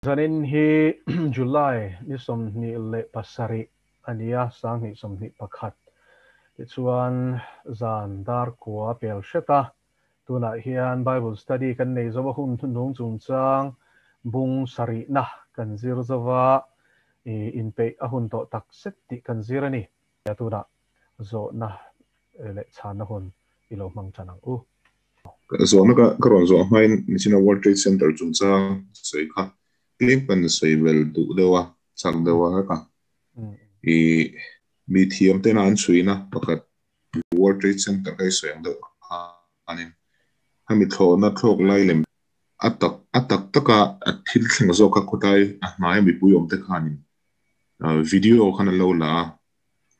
Zanin hi July ni 27 a ni a, 2021. Tichuan, zan dar kua pel hret a, tunah hian Bible study kan nei zo a, hun hnuhnung chungchang bung sarihna kan zir zo va, inpeih a hun tawh tak zet tih kan zir a ni. Tunah zawhna leh chhanna hun i lo hmang tan ang u. Zawhna ka ka rawn zawh hmain nichina World Trade Center chungchang sawi kha tlem kan sawi bel duh deuh a, chak deuh a ka. I mi thiam tena an chhuina pakhat World Trade Center kha i sawi ang deuh khanin hemi thlawhna thlawk lai lem a tak a tak taka a thil thleng zawk kha khawtlai a hnaia mipui awm te khanin video khan an lo la a,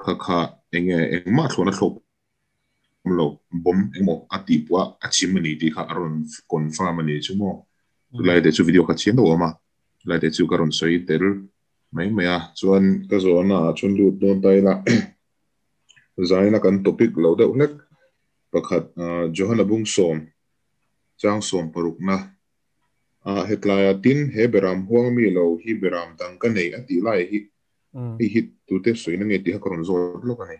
kha kha enge engmah thlawhna thlawk lo bomb emaw a tih pawh a chim a ni tih kha a rawn confirm a ni chu maw. Chulai te chu video kha chiang deuh a awm a, chulai te chu ka rawn sawi tel mai mai a. Chuan ka zawhna ah chuan lut dawn ta ila zaina kan topic lo deuh hlek pakhat Johana Bungsawm chang sawm parukna a hetlaia tin he beram huang mi lo hi beram dang ka nei a tih lai hi hei hi tute sawina nge tih kha ka rawn zawt lawk a ni.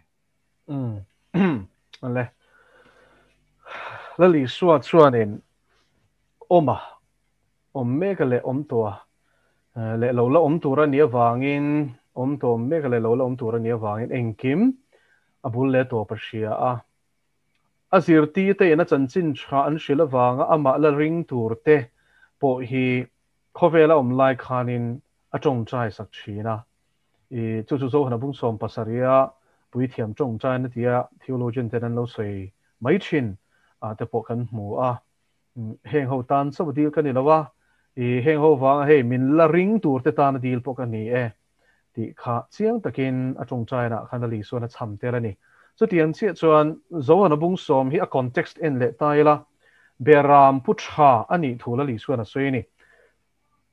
Le. Lal Isua chuanin awm a, awm mek a leh awm tawh a, leh lo la awm tur a nih avangin, awm tawh awm mek a leh lo la awm tur a nih avangin engkim a bul leh tawp a hria a. A zirtirte in a chanchin tha an hrilh avanga amah la ring tur te pawh hi khawvela awm lai khanin a tawngtai sak thin a. I chu chu Zohana bung sawm pasarih puithiam tawngtaina tia theologian ten an lo sawi mai thin ah te pawh kan hmu a. Heng ho tan chauh dil ka ni lo a, i heng ho vanga hei min la ring tur te tana dil pawh ka ni e tih kha chiang takin a tawngtaina ah khan a Lisuan a chham tel a ni. Chutiang chiah chuan Zohana bung sawm hi a context en leh ta ila, Beram pu tha a nih thu la Lisuan a sawi a ni.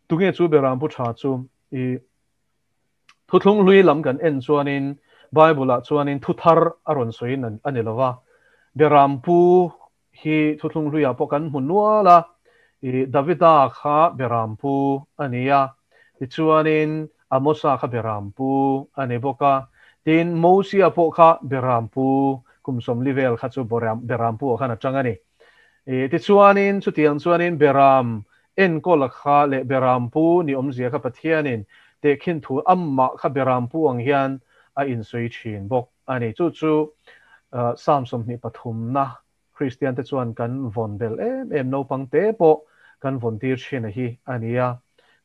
Tunge chu Beram pu tha chu? I Thuthlung hlui lam kan en chuanin Bible-ah chuanin thu thar a rawn sawi a ni lo va, Berampu hi thuthlung hluiah pawh kan hmu nual a, i Davida kha Berampu a ni a, tichuanin Amosa kha Berampu a ni bawk a, tin Mosia pawh kha Berampu kum sawmli vel kha chu Berampu-ah khan a chang a ni. I tichuanin chutiang chuanin Beram Enkawla kha leh Berampu ni awmzia kha Pathianin tehkhin thu amah kha Berampu ang hian a insawi thin bawk a ni. Chu chu Psalm 23na Kristiante chuan kan vawn bel em em naupang te pawh kan vawn tir thin a hi a ni a.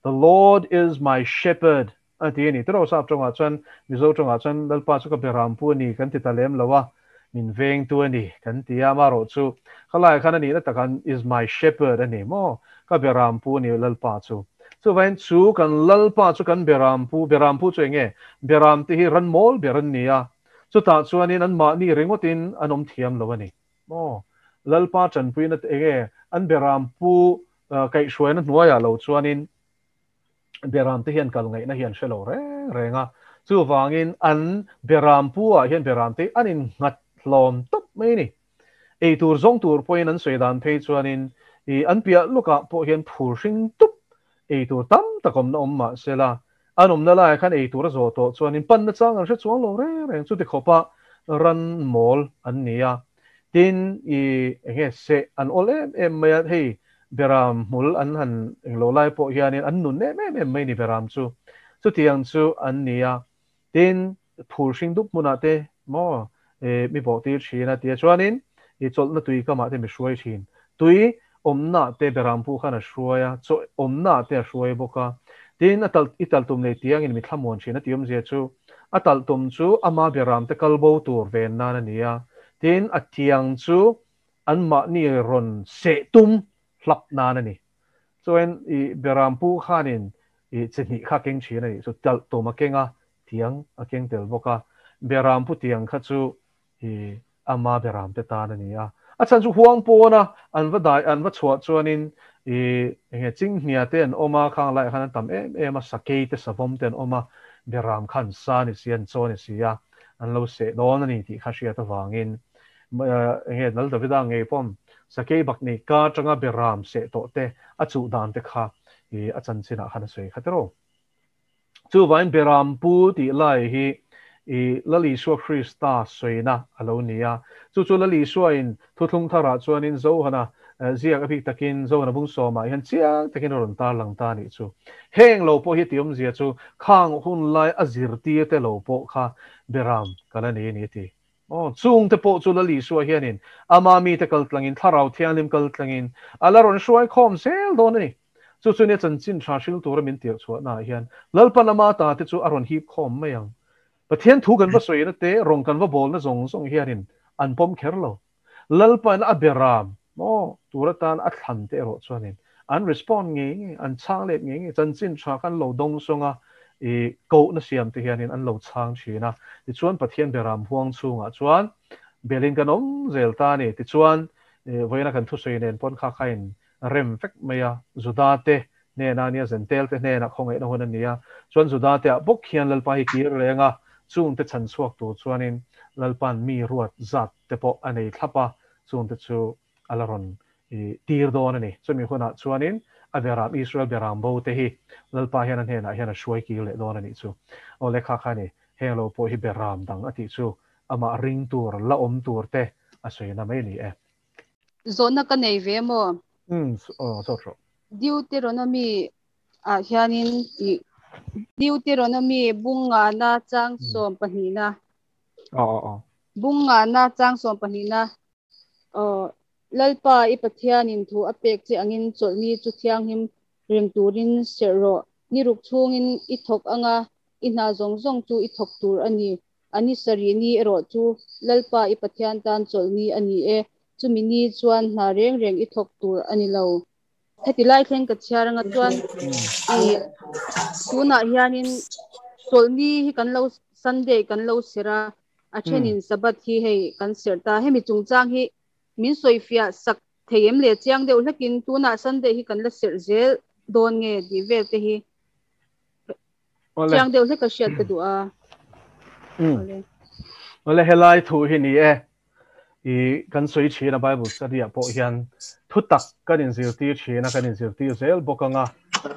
The Lord is my shepherd A ti a ni. Tiraw sap tawngah chuan, Mizo tawngah chuan Lalpa chu ka berampu a ni kan ti ta lem lo a, min vengtu a ni kan ti a, amaherawh chu khalaiah khan a nihna takah is my shepherd a ni maw? Ka berampu a ni Lalpa chu. Chuvangin chu kan Lalpa chu kan berampu, berampu chu eng nge? Beram te hi ran mawl ber an ni a, chutah chuanin anmahni ringawtin an awm thiam lo a ni maw? Lalpa tanpuina eng nge? An berampu kaihhruaina hnuaiah lo chuanin Beram te hian kal ngaihna hi an hre lo reng reng a, chuvangin an beram pu ah hian beram te an innghat hlawm tawp mai a ni. Ei tur zawng tur pawhin an sawi dan phei chuanin i an piah lukah pawh hian phur hring tup ei tur tam tak awmna awm mah sela, an awmna laiah khan ei tur a zawh tawh chuanin panna chang an hre chuang lo reng reng, chuti khawpa ran mawl an ni a. Tin, i enge seh an awl em em mai a, hei Beram hmul an han englo lai pawh hianin an nun em em em mai ni beram chu. Chutiang chu an ni a. Tin, phul hring dup hmunah te maw mi bawh tir thin a tia chuanin i chawlhna tui kamah te mi hruai thin. Tui awmnaah te beram pawh khan a hruai a, chaw awmnaah te a hruai bawk a. Tin, a tal i tal tum nei tiangin mi thlamuan thin a tih awmzia chu a tal tum chu ama beram te kal bo tur ven nan a ni a. Tin, a tiang chu Anmahni rawn seh tum hlap nan a ni. Chuan i Berampu khanin i chi hnih kha keng thin a nih chu, talh tum a keng a, tiang a keng tel bawk a. Berampu tiang kha chu i ama Beram te tan a ni a. A chhan chu huang pawna an va dai an va chhuah chuanin i enge chinghnia te an awm a, khang laiah khan an tam em em a, sakei te savawm te an awm a, Beram kha an sa ni si a, an chaw ni si a, an lo seh dawn a ni tih kha hriat avangin Enge Lal Davida ngei pawm sakei bak nei ka atanga beram seh tawh te a chuh dan te kha I a chanchinah khan a sawi kha tiraw. Chuvain Beram Pu tih lai hi i Lal Isua Krista sawina a lo ni a. Chu chu Lal Isuain thuthlung tharah chuanin Johana ziak a bik takin Johana bung sawmah hian chiang takin a rawn tarlang ta a nih chu. Heng lo pawh hi tiawmzia chu khang hun lai a zirtir te lo pawh kha Beram ka la nei a ni a ti. Aw, chungte pawh chu Lal Isua hianin ama mite kal tlangin, Thlarau Thianghlim kal tlangin a la rawn hruai khawm zel dawn a ni. Chu chu nia chanchin tha hril tura min tirh chhuahnaah hian Lalpa lama ta te chu a rawn hip khawm mai ang. Pathian thu kan va sawina te, rawng kan va bawlna zawng zawng hianin an pawm kher lo. Lalpain a beram maw tur atan a thlan te erawh chuanin an respond ngei ngei, an chhang let ngei ngei, chanchin tha khan lo dawng sawng a, i kohna siam te hianin an lo chhang thin a. Tichuan Pathian beram huang chhungah chuan belin kan awm zel ta a ni. Tichuan vawiina kan thusawi nen pawn kha khain rem vek mai a, Juda te hnenah a nia, Zentel te hnenah khawngaihna hun a ni a, chuan Juda te ah bawk hian Lalpa hi kir reng a, chung te chhan chhuak tur chuanin Lalpa'n mi ruat zat te pawh a nei thlap a, chung te chu a la rawn tir dawn a ni. Chumi hunah chuanin a beram, Israel beram bo te hi Lalpa hian a hnenah hian a hruai kir leh dawn a nih chu. Aw le kha kha a ni, heng lo pawh hi beram dang a tih chu amah ring tur, la awm tur te a sawina mai a ni e. Zawhna ka nei ve maw? Umm aw zawt rawh. Deuteronomy ah hianin i Deuteronomy bung ngana chang sawm pahnihna. Aw aw aw. Bung ngana chang sawm pahnihna. Aw Lalpa i Pathianin thu a pek che angin chawlhni chu thianghlim reng turin serh rawh. Ni ruk chhungin i thawk anga i hna zawng zawng chu i thawk tur a ni. A ni sarih ni erawh chu Lalpa i Pathian tan chawlh ni a ni e, chumi ni chuan hna reng reng i thawk tur a ni lo. Heti lai thleng ka chhiar anga chuan i tunah hianin chawlh ni hi kan lo Sunday kan lo serh a, a thenin Sabbath hi hei kan serh ta. Hemi chungchang hi min sawifiah sak thei em le chiang deuh hlekin tunah Sunday hi kan la serh zel dawn nge tih vel te hi Chiang deuh hlek ka hriat ka duh a. Awle helai thu hi ni e. I kan sawi thin a Bible study ah pawh hian thu tak kan inzirtir thin a, kan inzirtir zel bawk anga.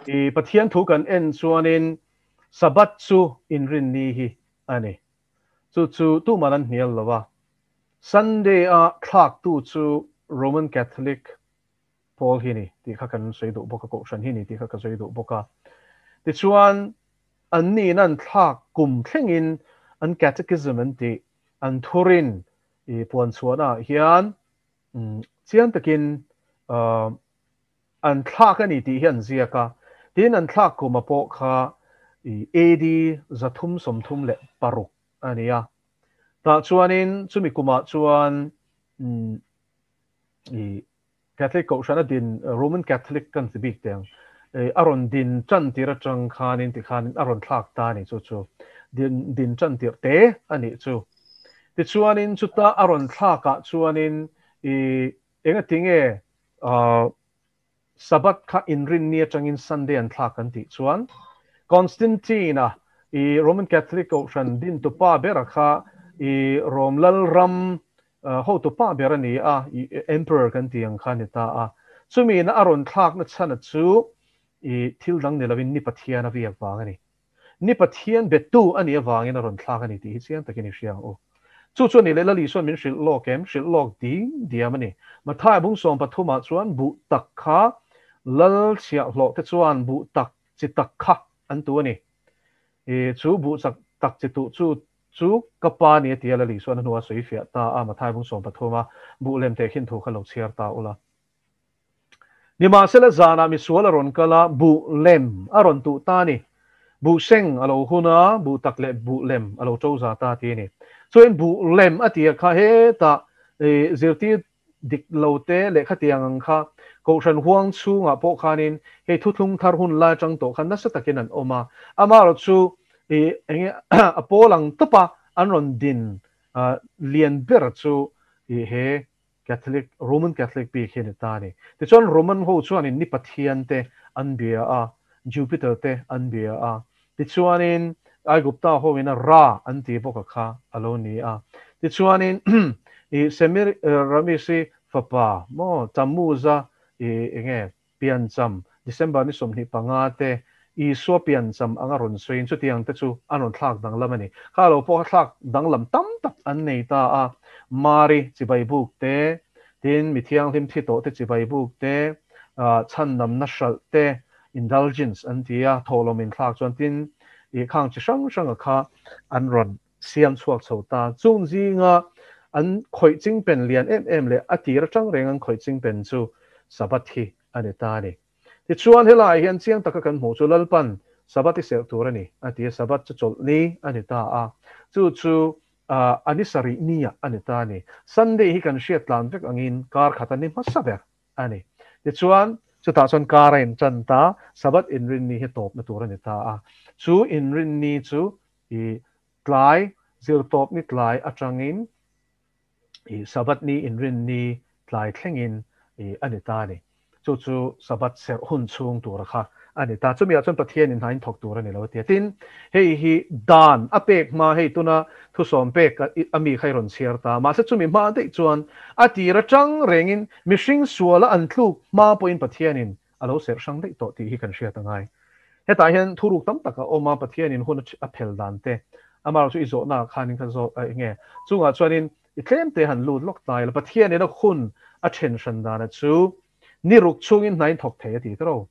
I Pathian thu kan en chuanin Sabbath chu inrinni hi a ni. Chu chu tuman an hnial lo a. Sunday a thlaktu chu Roman Catholic Pawl hi ni tih kha kan sawi duh bawk a, kohhran hi ni tih kha ka sawi duh bawk a. Tichuan, an niin an thlak kum thlengin an catechism an tih, an thurin i puan chhuahnaah hian chiang takin an thlak a ni tih hi an ziak a. Tin, an thlak kuma pawh kha i AD 336 a ni a. Tah chuanin chumi kumah chuan i Catholic Kohhran a din, Roman Catholic kan ti bik teh ang, a rawn din tan tir atang khanin tikhanin a rawn thlak ta a ni chu chu din din tan tirh te a nih chu. Tichuanin chuta a rawn thlakah chuanin i engatinge Sabbath kha inrinni atangin Sunday an thlak kan tih chuan Constantine-a i Roman Catholic Kohhran dintupa bera kha i Rom Lalram hotupa ber a ni a, i Emperor kan tih ang kha a ni ta a. Chumiin a rawn thlakna chhana chu i thil dang ni lovin Ni Pathian a viak vang a ni. Ni Pathian betu a nih avangin a rawn thlak a ni tih hi chiang takin i hria ang u. Chu chu a nih leh Lal Isua'n min hrilh lawk em? Hrilh lawk ding diam a ni. Matthai bung 13 ah chuan buh tak kha Lal chhiahhlawh te chuan buh tak chi tak kha an tu a ni. I chu buh chak tak chi tuh chu chu ka pa ni a ti a Lal Isua'n a hnua sawi fiah ta a Matthai bung 13 a buh lem teh khin thu kha lo chhiar ta ula. Nimahsela zanah misual a rawn kal a, buh lem a rawn tuh ta a ni. Buh seng a lo hun a, buh tak leh buh lem a lo to za ta ti a ni. Chuan buh lem a tih kha hetah zirtir dik lo te leh khatiang ang kha Kohhran huang chhungah pawh khanin hei thuthlung thar hun lai atang tawh khan nasa takin an awm a. Amaherawh chu enge a pawl ang tawpa an rawn din lian ber chu he Catholic, Roman Catholic bik hi a ni ta a ni. Tichuan Roman ho chuanin ni pathian te an bia a, Jupiter te an bia a. Tichuanin Aigupta ho ina Ra an ti bawk a kha a lo ni a. Tichuanin i Semiramis-i fapa maw Tammuz-a i enge piancham December ni 25 te Isua piancham anga rawn sawiin chutiang te chu an rawn thlak danglam a ni. Kha lo pawh kha thlak danglam tam tak an nei ta a, Mari chibai buk te, tin mi thianghlim thi tawh te chibai buk te, chhandamna hralh te, indulgence an ti a, thawhlawm inthlak chuan tin ih khang chi hrang hranga kha an rawn siam chhuak chho ta. Chung zinga an khawih chingpen lian em em leh a tir atang reng an khawih chingpen chu Sabbath hi a ni ta a ni. Tichuan, helaiah hian chiang taka kan hmuh chu Lalpan Sabbath i serh tur a ni, a ti a, Sabbath chu chawlhni a ni ta a, chu chu a ni sarih niah a ni ta a ni. Sunday hi kan hriat tlan vek angin kar khat a ni hmasa ber a ni. Tichuan, chutah chuan kar a intan ta, Sabbath inrinni hi tawpna tur a ni ta a, chu inrinni chu i tlai, zirtawpni tlai atangin i Sabbath ni inrinni tlai thlengin i a ni ta a ni. Chu chu Sabbath serh hun chhung tura kha a ni ta. Chumi ah chuan Pathian in hna in thawk tur a ni lo a ti a. Tin, hei hi dan a pek hma hei tuna thusawm pek a mi kha i rawn chhiar ta. Mahse chumi hma daih chuan a tir atang rengin mihring suala an tluk hma pawhin Pathian in a lo serh hrang daih tawh tih hi kan hriat a ngai. Hetah hian thuruk tam tak a awm a, Pathianin hun a phel dan te, amaherawhchu i zawhnaah khanin ka zawt a enge? Chungah chuanin i tlem te han lut lawk ta ila, Pathianin a hun a then hran dana chu ni ruk chungin hna in thawk thei a ti tawh.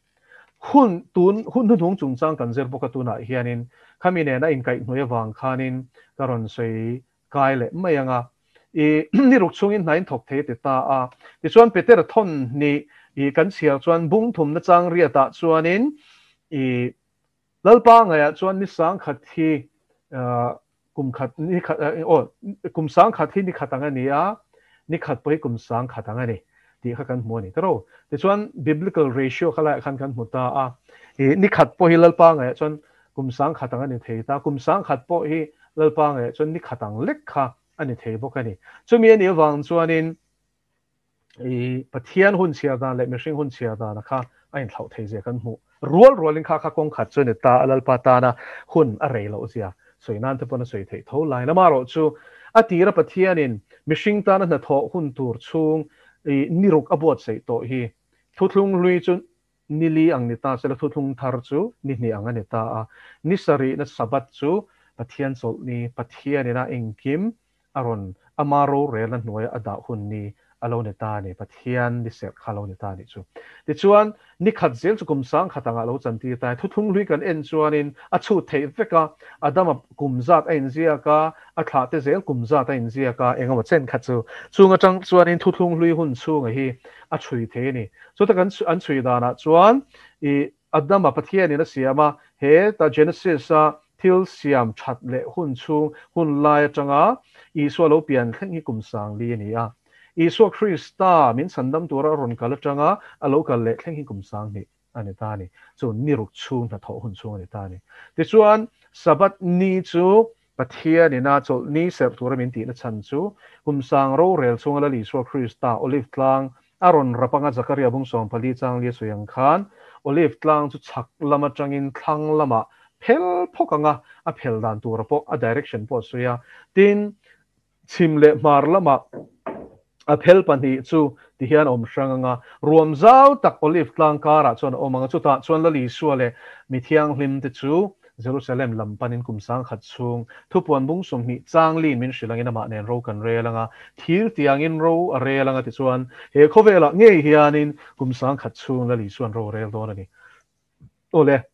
Hun tun hun hnuhnung chungchang kan zir bawk a tunah hianin khami nena inkaihhnuai avang khanin ka rawn sawi kai leh mai ang a, i ni ruk chungin hna in thawk thei a ti ta a. Tichuan Petera thawn hnih i kan chhiar chuan bung thumna chang riatah chuanin i Lalpa ngaiah chuan ni sang khat hi kum khat ni khat aw kum sang khat hi ni khat ang a ni a, ni khat pawh hi kum sang khat ang a ni tih kha kan hmu a ni tawh. Tichuan biblical ratio kha laiah khan kan hmu ta a, i ni khat pawh hi Lalpa ngaiah chuan Kum sang khat ang a ni thei ta, kum sang khat pawh hi Lalpa ngaiah chuan ni khat ang lek kha a ni thei bawk a ni. Chumi a nih avang chuanin i Pathian hun chhiar dan leh mihring hun chhiar dana kha a inthlauh thei zia kan hmuh rual rualin kha kha kawng khat chu a ni ta a, Lalpa tana hun a rei loh zia sawi nan te pawn a sawi theih tho lai. Amaherawh chu a tira Pathianin mihring tana hnathawh hun tur chhung i ni ruk a buatsaih tawh hi thuthlung hlui chu Ni li ang ni ta sela thuthlung thar chu ni hnih ang a ni ta a. Ni sarihna Sabbath chu Pathian chawlhni, Pathianina engkim a rawn ama rorelna hnuaia a dah hun ni a lo ni ta a ni, Pathian ni serh kha a lo ni ta a nih chu. Tichuan, ni khat zel chu kum sang khat angah a lo chantir ta a. Thuthlung hlui kan en chuanin a chhut theih vek a, Adama kum zat a inziak a, a thlah te zel kum zat a inziak a, engemaw chen kha chu. Chung atang chuanin thuthlung hlui hun chhunga hi a chhui thei a ni. Chuta kan an chhui danah chuan i Adama Pathianin a siam a, he ta Genesis-a thil siam that leh hun chhung hun lai atanga Isua lo pian thleng hi kum sang li a ni a. Isua Krista min chhandam tura a rawn kal atanga a lo kal leh thleng hi kum sang hnih a ni ta a ni. Chu ni ruk chhung hnathawh hun chhung a ni ta a ni. Tichuan, Sabbath ni chu Pathianin a chawlhni serh tura min tihna chhan chu kum sang rorel chhunga Lal Isua Krista Olive tlang a rawn rap anga Zakaria bung 14 chang lia sawi ang khan Olive tlang chu chhak lam atangin thlang lamah phel phawk anga a phel dan tura pawh a direction pawh a sawi a. Tin, chhim leh hmar lamah a phel pahnih chu tihian a awm hrang anga ruam zau tak Olive tlang karah chuan a awm ang a, chutah chuan Lal Isua leh mi thianghlim te chu Jerusalem lam panin kum sangkhat chhung thupuan bung 20 chang liin min hrilh angin amah nen ro kan rel anga, thir tiangin ro a rel anga tichuan he khawvelah ngei hianin kum sangkhat chhung Lal Isua'n ro a rel dawn a ni. Awle.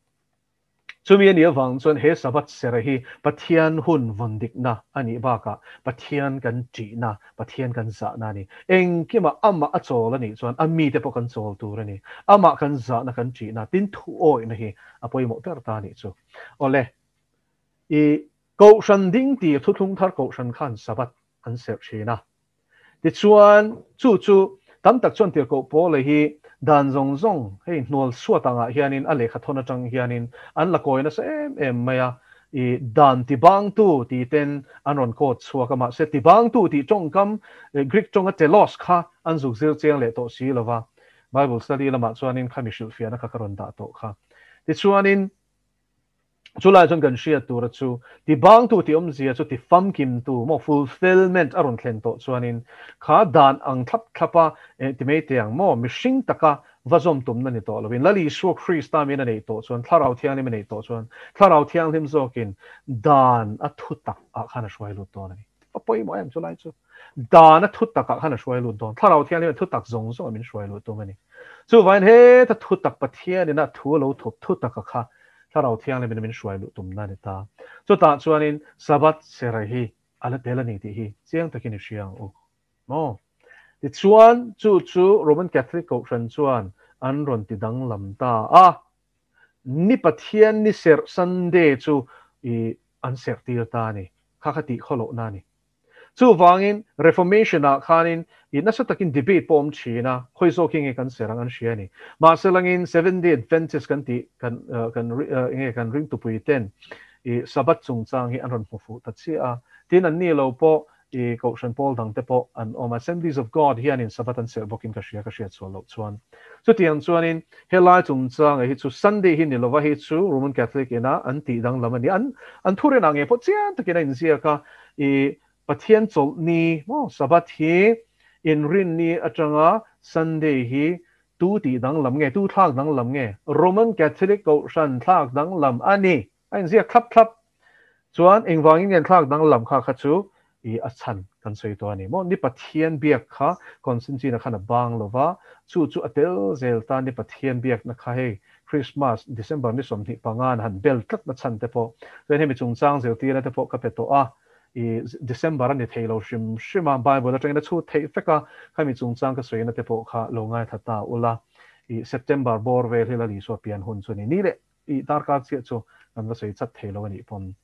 Chumi a nih avang chuan he Sabbath serh hi Pathian hun vawn dikna a nih bakah Pathian kan ṭihna, Pathian kan zahna a ni. Engkimah amah a chawl a nih chuan a mite pawh kan chawl tur a ni. Amah kan zahna, kan ṭihna, tin thuawihna hi a pawimawh ber ta a nih chu. Awle, i Kohhran ding tir thuthlung thar Kohhran khan Sabbath an serh ṭhin a. Tichuan, chu chu tam tak chuan tirhkoh Paula hi dan zawng zawng hei hnual suat angah hianin a lehkha thawn atang hianin an la kawi nasa em em mai a, i dan tibangtu ti ten an rawn kawt chhuak a, mahse tibangtu tih tawngkam Greek tawnga telos kha an zuk zir chiang leh tawh si lova, Bible study lamah chuanin khami hrilhfiahna kha ka rawn dah tawh kha. Tichuanin. Chulai chuan kan hriat tura chu tibangtu tih awmzia chu tifamkimtu maw fulfillment a rawn thlen tawh chuanin kha dan ang thlap thlapa ti mai teh ang maw mihring taka va zawm tumna ni tawh lovin, Lal Isua Krista min a neih tawh chuan, Thlarau Thianghlim a neih tawh chuan, Thlarau Thianghlim zawkin dan a thu tak ah khan a hruai lut dawn a ni. A pawimawh em chulai chu. Dan a thu tak ah khan a hruai lut dawn. Thlarau Thianghlim a thu tak zawng zawng a min hruai lut tum a ni. Chuvangin heta thu tak Pathian in a thu a lo thup thu tak a kha Thlarau Thianghlim in a min hruai luh tumna a ni ta. Chutah chuanin Sabbath serh hi a la tel a ni tih hi chiang takin i hria ang u. Maw? Tichuan, chu chu Roman Catholic Kohhran chuan an rawn ti danglam ta a. Ni Pathian ni serh Sunday chu i an serh tir ta a ni. Kha kha tih khawlohna a ni. Chuvangin, Reformation-ah khanin i nasa takin debate pawh awm thin a, khawi zawk hi nge kan serh ang an hria a ni. Mahse langin Seventh-day Adventist kan tih kan kan nge kan ringtupui ten i Sabbath chungchang hi an rawn hmu fuh ta chiah a. Tin, anni lo pawh I Kohhran pawl dang te pawh an awm. Assemblies of God hianin Sabbath an serh bawkin ka hria, ka hriat sual loh chuan. Chutiang chuanin helai chungchanga hi chu Sunday hi ni lova hei chu Roman Catholic ina an tih danglam a ni. An an thurinah ngei pawh chiang takin a inziak a, i Pathian chawlhni maw Sabbath hi inrinni atanga Sunday hi tu tih danglam nge, tu thlak danglam nge? Roman Catholic Kohhran thlak danglam a ni. A inziak thlap thlap chuan engvangin nge thlak danglam kha kha chu i a chhan kan sawi tawh a ni maw? Ni Pathian biak kha Constantine-a khan a bang lo va, chu chu a tel zel ta ni Pathian biakna kha hei Christmas December ni 25 an han bel tlatna chhan te pawh chuan hemi chungchang zirtirna te pawh ka pe tawh a, i December a ni thei lo hrim hrim a, Bible atangin a chhut theih vek a, khami chungchang ka sawina te pawh kha lo ngaithla ta ula, i September bawr vel hi Lal Isua pian hun chu a ni. Ni leh I darkar chiah chu kan va sawi chat thei lo a nih pawn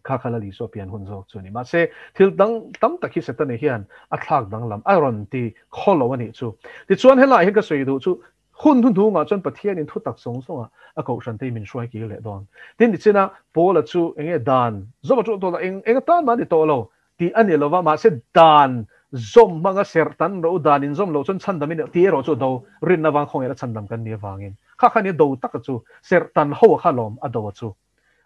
kha kha Lal Isua pian hun zawk chu a ni. Mahse, thil dang tam tak hi Setana hian a thlak danglam a rawn ti khaw lo a nih chu. Tichuan helaiah hian ka sawi duh chu hun hnuhnungah chuan Pathianin thu tak zawng zawnga a kohhran te hi min hruai kir leh dawn. Tin, nichinah Paula chu eng nge dan zawm a ṭul tawh lo, eng eng atan mah a ni tawh lo tih a ni lo va, mahse dan zawm hmanga serh tan ro dan inzawm loh chuan chhandam i ni tih erawh chu do rinna vang khawngaihna chhandam kan nih avangin kha kha nia do taka chu serh tan ho a kha lawm a do a chu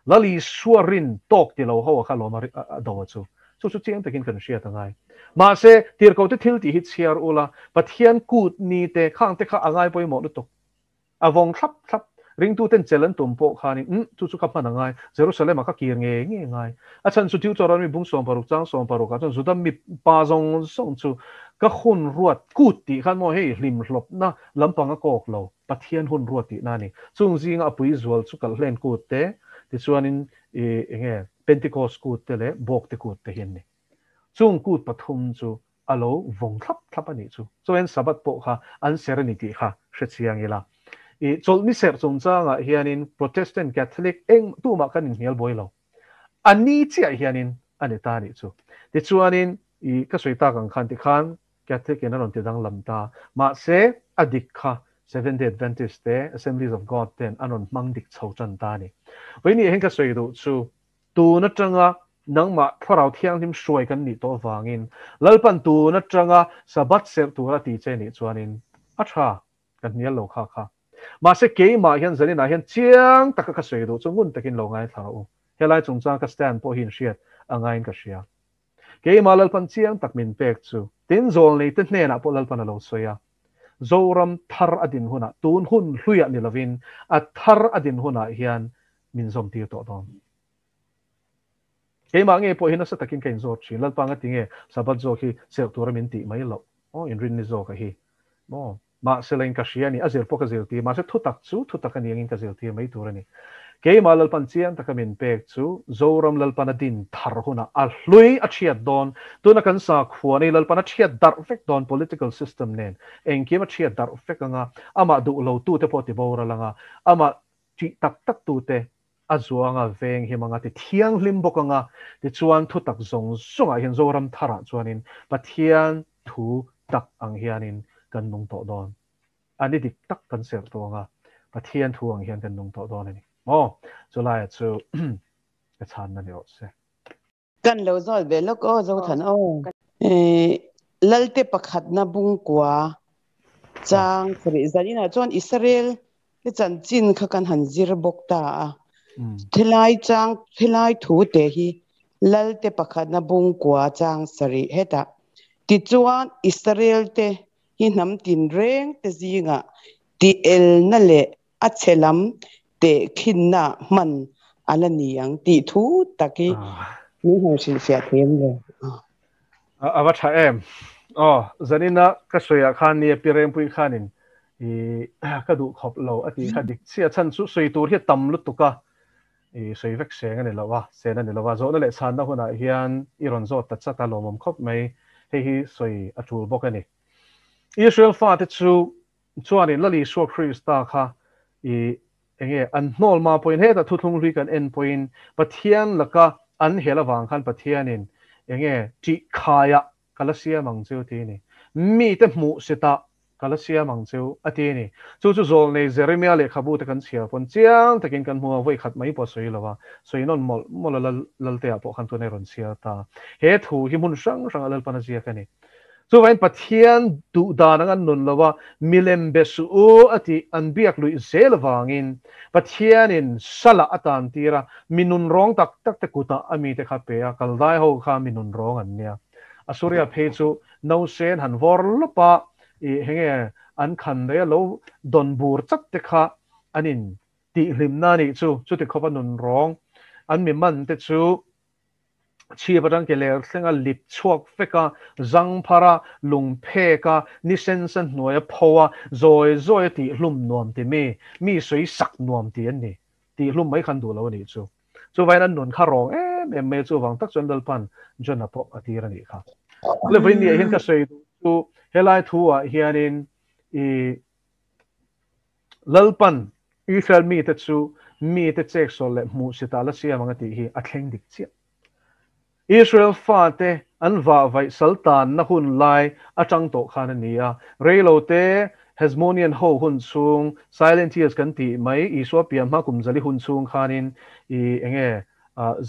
Lal Isua rin tawk ti lo ho a kha lawm a do a chu chu chu chiang takin kan hriat a ngai. Mahse tirhkohte thil tih hi chhiar ula Pathian kut ni te khang te kha a ngai pawimawh lutuk. A vawng thlap thlap. Ringtuten chelh an tum pawh khanin, Umm, chu chu ka hman a ngai. Jerusalem-ah ka kir ngei ngei a ngai. A chhan chu Deuteronomy bung 60 chang 60 ah chuan Juda mi pa zawng zawng chu ka hun ruat kut tih khan maw hei hlim hlawpna lampang a kawk lo, Pathian hun ruat tihna a ni. Chung zinga a pui zual chu kalhlen kut te, tichuanin i enge Pentecost kut te leh Bawkte kut te hi an ni. Chung kut pathum chu a lo vawng thlap thlap a nih chu. Chuan Sabbath pawh kha an ser a ni tih kha hre chiang ila. I chawlhni serh chungchangah hianin Protestant, Catholic eng tumah kan inhnial buai lo. A ni chiah hianin a ni ta a nih chu. Tichuanin i ka sawi tak ang khan tikhan Catholic in a rawn ti danglam ta. Mahse a dik kha Seventh Day Adventist te, Assemblies of God ten an rawn hmang dik chho tan ta a ni. Vawiin hian ka sawi duh chu Tun atanga nangmah Thlarau Thianghlim hruai kan nih tawh avangin Lalpan tun atanga Sabbath serh tura ti che nih chuanin a tha kan hnial lo kha kha. Mahse keimah hian zaninah hian chiang taka ka sawi duh chu ngun takin lo ngaithla rawh u. Helai chungchang ka stand pawh hi inhriat a ngaiin ka hria. Keimah Lalpan chiang tak min pek chu tin zawlneite hnenah pawh Lalpan a lo sawi a. Zoram thar a din hunah tun hun hluiah ni lovin a thar a din hunah hian min zawm tir tawh dawn. Keimah nge pawh hi nasa takin ka inzawt thin, Lalpa nga tinge Sabbath zawk hi serh tura min tih mai loh? Aw, inrinni zawk a hi maw? Mahse la in ka hria a ni, a zir pawh ka zirtir, mahse thutak chu thutak a ni angin ka zirtir mai tur a ni. Keimah Lalpan chiang taka min pek chu Zoram Lalpan a din thar hunah a hlui a thiat dawn, tuna kan sakhua nei Lalpan a thiat darh vek dawn political system nen engkim a thiat darh vek anga, amah duh lo tute pawh tiboral anga, amah Tih tak tak tute a zuanga veng him anga ti thianghlim bawk anga tichuan thutak zawng zawngah hian Zoram tharah chuanin Pathian thu tak ang hianin kan nung tawh dawn. A ni dik tak kan serh tawh anga Pathian thu ang hian kan nung tawh dawn a ni maw? Chulaia chu ka chhanna ni rawh se. Kan lo zawt ve lawk aw Zothan aw. Lalte pakhatna bungkua chang sarih zaninah chuan Israel te chanchin kha kan han zir bawk ta a. Thelai chang thelai thu te hi Lalte pakhatna bungkua chang sarih hetah. Tichuan Israel te hi hnam tinreng te zingah tih elna leh a chhe lam tehkhinna hman a la ni ang tih thu tak hi min han hrilhfiah thei em le? A va tha em? Aw, zanina ka sawiah khan nia Pi Rengpui khanin i ka duh khawp lo a tih kha dik chiah chhan chu sawi tur hi a tam lutuk a, i sawi vek seng a ni lo a, sen a ni lo a, zawhna leh chhanna hunah hian i rawn zawt ta chat a lawmawm khawp mai, hei hi sawi a tul bawk a ni. Israel fate chu chuanin Lal Isua Krista kha i enge an hnawl ma pawhin hetah thuthlung hlui kan en pawhin Pathian laka an hel avang khan Pathianin enge tih khaiah ka la siam ang cheu ti a ni. Mite hmuh sitah ka la siam ang cheu a ti a ni. Chu chu zawlnei Jeremia lehkhabu te kan chhiar pawn chiang takin kan hmu a, vawi khat mai pawh a sawi lo a, sawi nawn mawlh mawlh a Lal Laltea pawh khan tuna i rawn chhiar ta. He thu hi hmun hrang hrangah Lalpan a ziak a ni. Chuvangin Pathian duh dan ang an nun lo a, milem be suh u a tih an biak luih zel avangin Pathianin salah a tan tir a, mi nun rawng tak tak te kutah a mite kha pe a, kaldai ho kha mi nun rawng an nia. Asuria phei chu nausen han vawr lawp a, ih henge an khan daih a lo dawn bur chat te kha an in tih hlimna a nih chu, chuti khawpa nun rawng an mi man te chu chhip atang ke ler thlenga lip chhuak vek a, zang phar a, lung phek a, ni sensa hnuai a pho a, zawi zawi a tih hlum nuam ti mi, mi sawi sak nuam ti an ni. Tih hlum mai khan duh lo a nih chu. Chuvain an nun kha rawng em em mai a, chuvang tak chuan Lalpan John-a pawh a tir a nih kha. Levain ni ah hian ka sawi duh chu helai thu ah hianin i Lalpan Israel mite chu mite cheksawl leh hmuhsitah la siam ang a tih hi a thleng dik chiah. Israel fate an vahvaih sal tanna hun lai atang tawh khan a ni a, reilote Hasmonean ho hun chhung, Silent Years kan tih mai, Isua pian hma kum zali hun chhung khanin i enge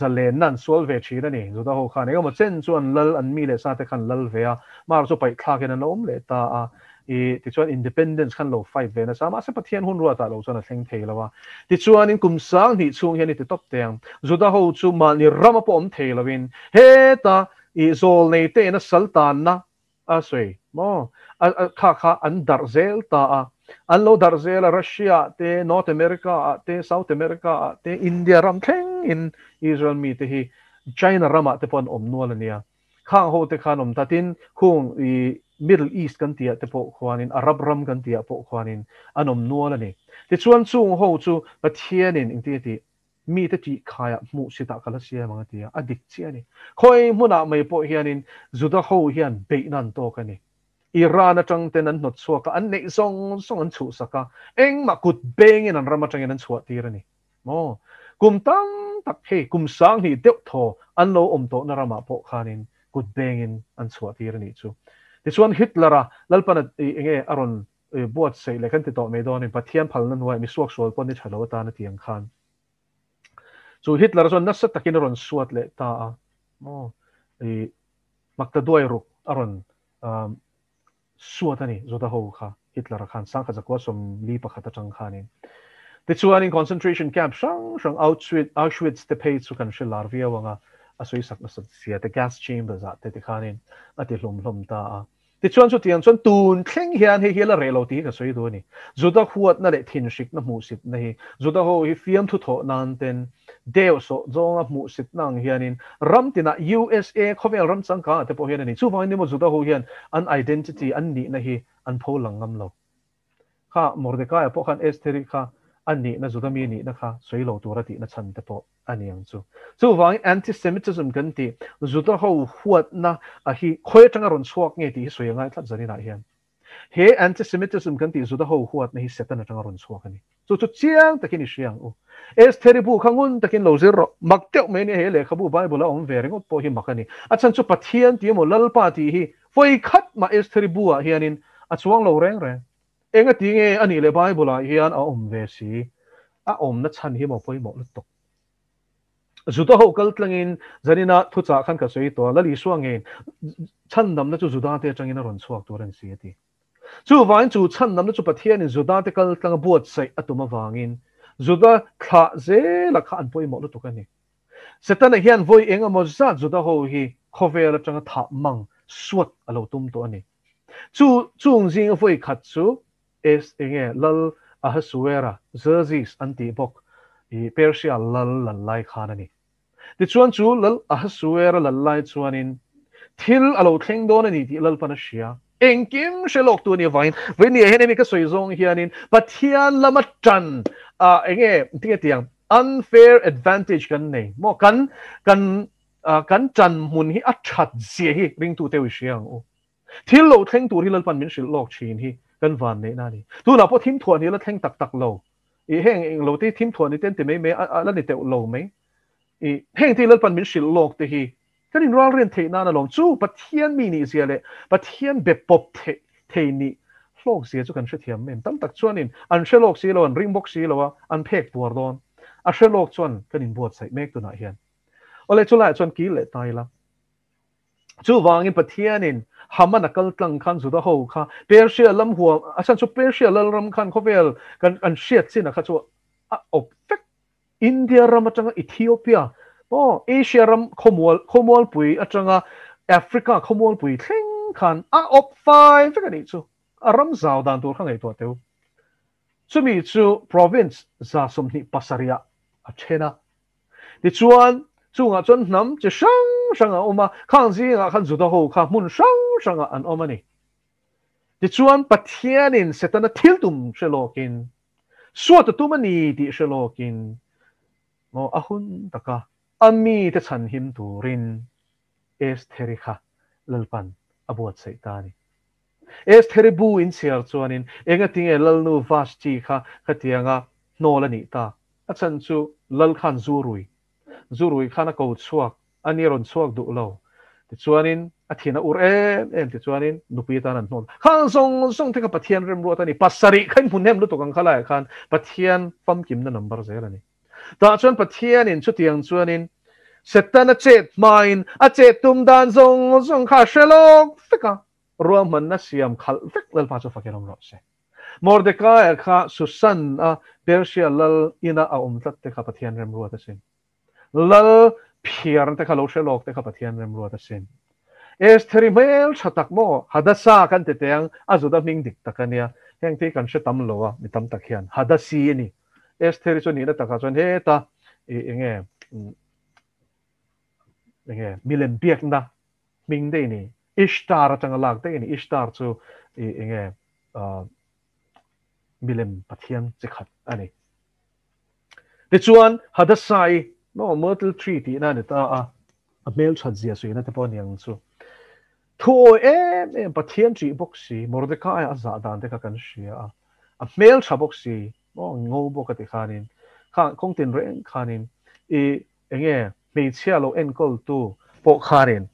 zalenna an sual ve thin a ni. Juda ho khan engemaw chen chu an lal, an mi leh sa te khan lal ve a, mar chu paih thlakin an lo awm leh ta a. I tichuan independence khan lo fight ve nasa mahse Pathian hun ruatah lo chuan a thleng thei lo a. Tichuanin kum sang hnih chhung hian i ti tawp teh ang. Juda ho chu mahni rama pawh awm thei loin heta i zawl nei te ina sal tanna a sawi maw a kha kha an darh zel ta a. An lo darh zel a Russia ah te, North America ah te, South America ah te, India ram thleng in Israel mite hi China ramah te pawh an awm nual a nia. Khang ho te khan awm ta tin khung i Middle East kan tih ah te pawh khuanin Arab ram kan tih ah pawh khuanin an awm nual a ni. Tichuan chung ho chu Pathianin engtin a tih? Mite tih khaiah hmuh sitah ka la siam ang a ti a, a dik chiah a ni. Khawi hmunah mai pawh hianin Juda ho hian beihna an tawk a ni. Iran atang ten an hnawt chhuak a, an neih zawng zawng an chhuhsak a, engmah kut bengin an ram atangin an chhuah tir a ni. Maw? Kum tam tak hei kum sanghnih deuh thaw an lo awm tawhna ramah pawh khanin kut bengin an chhuah tir a nih chu. Tichuan Hitler-a Lalpana enge a rawn buatsaih leh kan ti tawh mai dawnin Pathian phalna hnuaiah mi suaksual pawh ni tha lo atan a ti ang khan chu Hitler-a chuan nasa takin a rawn suat leh ta a. Maw? I makta duai ruk a rawn Suat a ni, Juda ho kha Hitler-a khan sangkhat zakua 41 atang khanin. Tichuanin concentration camp hrang hrang Auschwitz, Auschwitz te phei chu kan hre lar viau ang a, a sawisak nasa sia te gas chambers ah te tikhanin a ti hlum hlawm ta a. Tichuan chutiang chuan tun thleng hian hei hi a la reh lo tih hi ka sawi duh a ni. Juda huatna leh thinhrikna hmuhsitna hi Juda ho hi fiamthu thawh nan ten Deuh sawh zawnga hmuhsitna ang hianin ram tinah USA khawvel ram changkangah te pawh hian a ni. Chuvangin nimaw Juda ho hian an identity, an nihna hi an pho lang ngam lo. Kha Mordekaia pawh khan Estheri kha a nihna, Juda mi nihna kha sawi lo tura tihna chhan te pawh a ni ang chu. Chuvangin anti-Semitism kan tih, Juda ho huatna a hi khawi atanga rawn chhuak nge tih hi sawi a ngai tlat zaninah hian. He antisemitism kan tih Juda ho huatna hi Satan atanga rawn chhuak a ni. Chu chu chiang takin i hria ang u. Estheri bu kha ngun takin lo zir rawh. Mak deuh mai nia he lehkhabu Bible a awm ve ringawt pawh hi mak a ni. A chhan chu Pathian tih emaw Lalpa tih hi vawi khat mah Estheri bu ah hianin a chuang lo reng reng. Enga ti nge a nih leh Bible ah hian a awm ve si? A awmna chhan hi maw pawimawh lutuk. Juda ho kal tlangin zanina thuchah khan ka sawi tawh a, Lal Isua ngeiin chhandamna chu Juda te atangin a rawn chhuak tur a ni si a ti. Chuvangin chu chhandamna chu Pathianin Juda te kal tlanga buatsaih a tum avangin Juda thlah zela kha an pawimawh lutuk a ni. Setana hian vawi eng emaw zat Juda ho hi khawvel atanga thah mang suat a lo tum tawh a ni. Chu chung zinga vawi khat chu es enge Lal Ahasuera, Xerxes an tih bawk, i Persia lal lal lai khan a ni. Tichuan chu Lal Ahasuera lal lai chuanin thil a lo thleng dawn a ni tih Lalpan a hria. Engkim hre lawk tu a nih avangin vawinia hian hemi ka sawi zawng hianin Pathian lama tan ah enge tinge tiang unfair advantage kan nei maw kan kan kan tan hmun hi a that zia hi ringtu te u i hria ang u. Thil lo thleng tur hi Lalpan min hrilh lawk thin hi kan van neihna a ni. Tunah pawh thim thuah ni la thleng tak tak lo. I heng eng lo te hi thim thuah ni te an ti mai mai a la ni teuh lo mai. I heng te hi Lalpan min hrilh lawk te hi kan inralrian theih nan alawm. Chu Pathian mi nih zia leh Pathian be pawp theih thei nih hlawk zia chu kan hrethiam em. Tam tak chuanin an hre lawk si lo, an ring bawk si lo a, an phek puar dawn. A hre lawk chuan kan inbuatsaih mek tunah hian. Awle chulaiah chuan kil leh ta ila. Chuvangin Pathianin Haman a kal tlang khan Juda ho kha Persia lam huam a chhan chu Persia lalram khan khawvel kan an hriat chin a kha chu a awp vek. India ram atanga Ethiopia maw Asia ram khawmual khawmualpui atanga Africa khawmualpui thleng khan a awp fai vek a nih chu. A ram zau dan tur kha ngaihtuah teu. Chumi chu province 27 ah a then a. Tichuan, chungah chuan hnam chi hrang hrang a awm a, khang zingah khan Juda ho kha hmun hrang hrangah an awm a ni. Tichuan, Pathianin Setana thil tum hre lawkin, suat a tum a ni tih hre lawkin, maw a hun taka a mite chhanhim turin Estheri kha Lalpan a buatsaih ta a ni. Estheri bu inchhiar chuanin engatinge Lalnu Vashti kha khatianga hnawl a nih tak? A chhan chu Lal khan zu rui, zu rui khan a ko chhuak, a ni rawn chhuak duh lo. Tichuanin a thin a ur em em tichuanin nupui atan an hnawl. Khang zawng zawng te kha Pathian remruat a ni. Pasarih kha in hmu hnem lutuk ang kha laiah khan Pathian famkimna number zel a ni. Tah chuan Pathianin chutiang chuanin Setana chet hmain a chet tum dan zawng zawng kha a hre lawk vek a, ruahmanna siam khalh vek Lalpa chu fakin awm rawh se. Mordekaia kha Susan a Persia lal ina a awm tlat te kha Pathian remruat a sin. Lal phiarna te kha lo hre lawk te kha Pathian remruat a sin. Estheri hmel tha tak maw Hadassah kan ti teh ang, a Juda hming dik tak a nia. Heng te hi kan hre tam lo a, mi tam tak hian Hadassi a ni. Estheri chu nihna takah chuan heta i enge enge milem biakna hming daih a ni. Ishtar atanga lak daih a ni. Ishtar chu i enge milem pathian chi khat a ni. Tichuan Hadassah-i no myrtle tree tihna a ni ta a, a hmelthat zia suihna te pawh a ni ang chu. Thu awi em em Pathian ṭih bawk si, Mordecai-a a zah dan te kha kan hria a, a hmeltha bawk si, maw ngo bawk a ti khanin, kha kawng tin reng khanin i enge hmeichhia lo enkawltu pawh khanin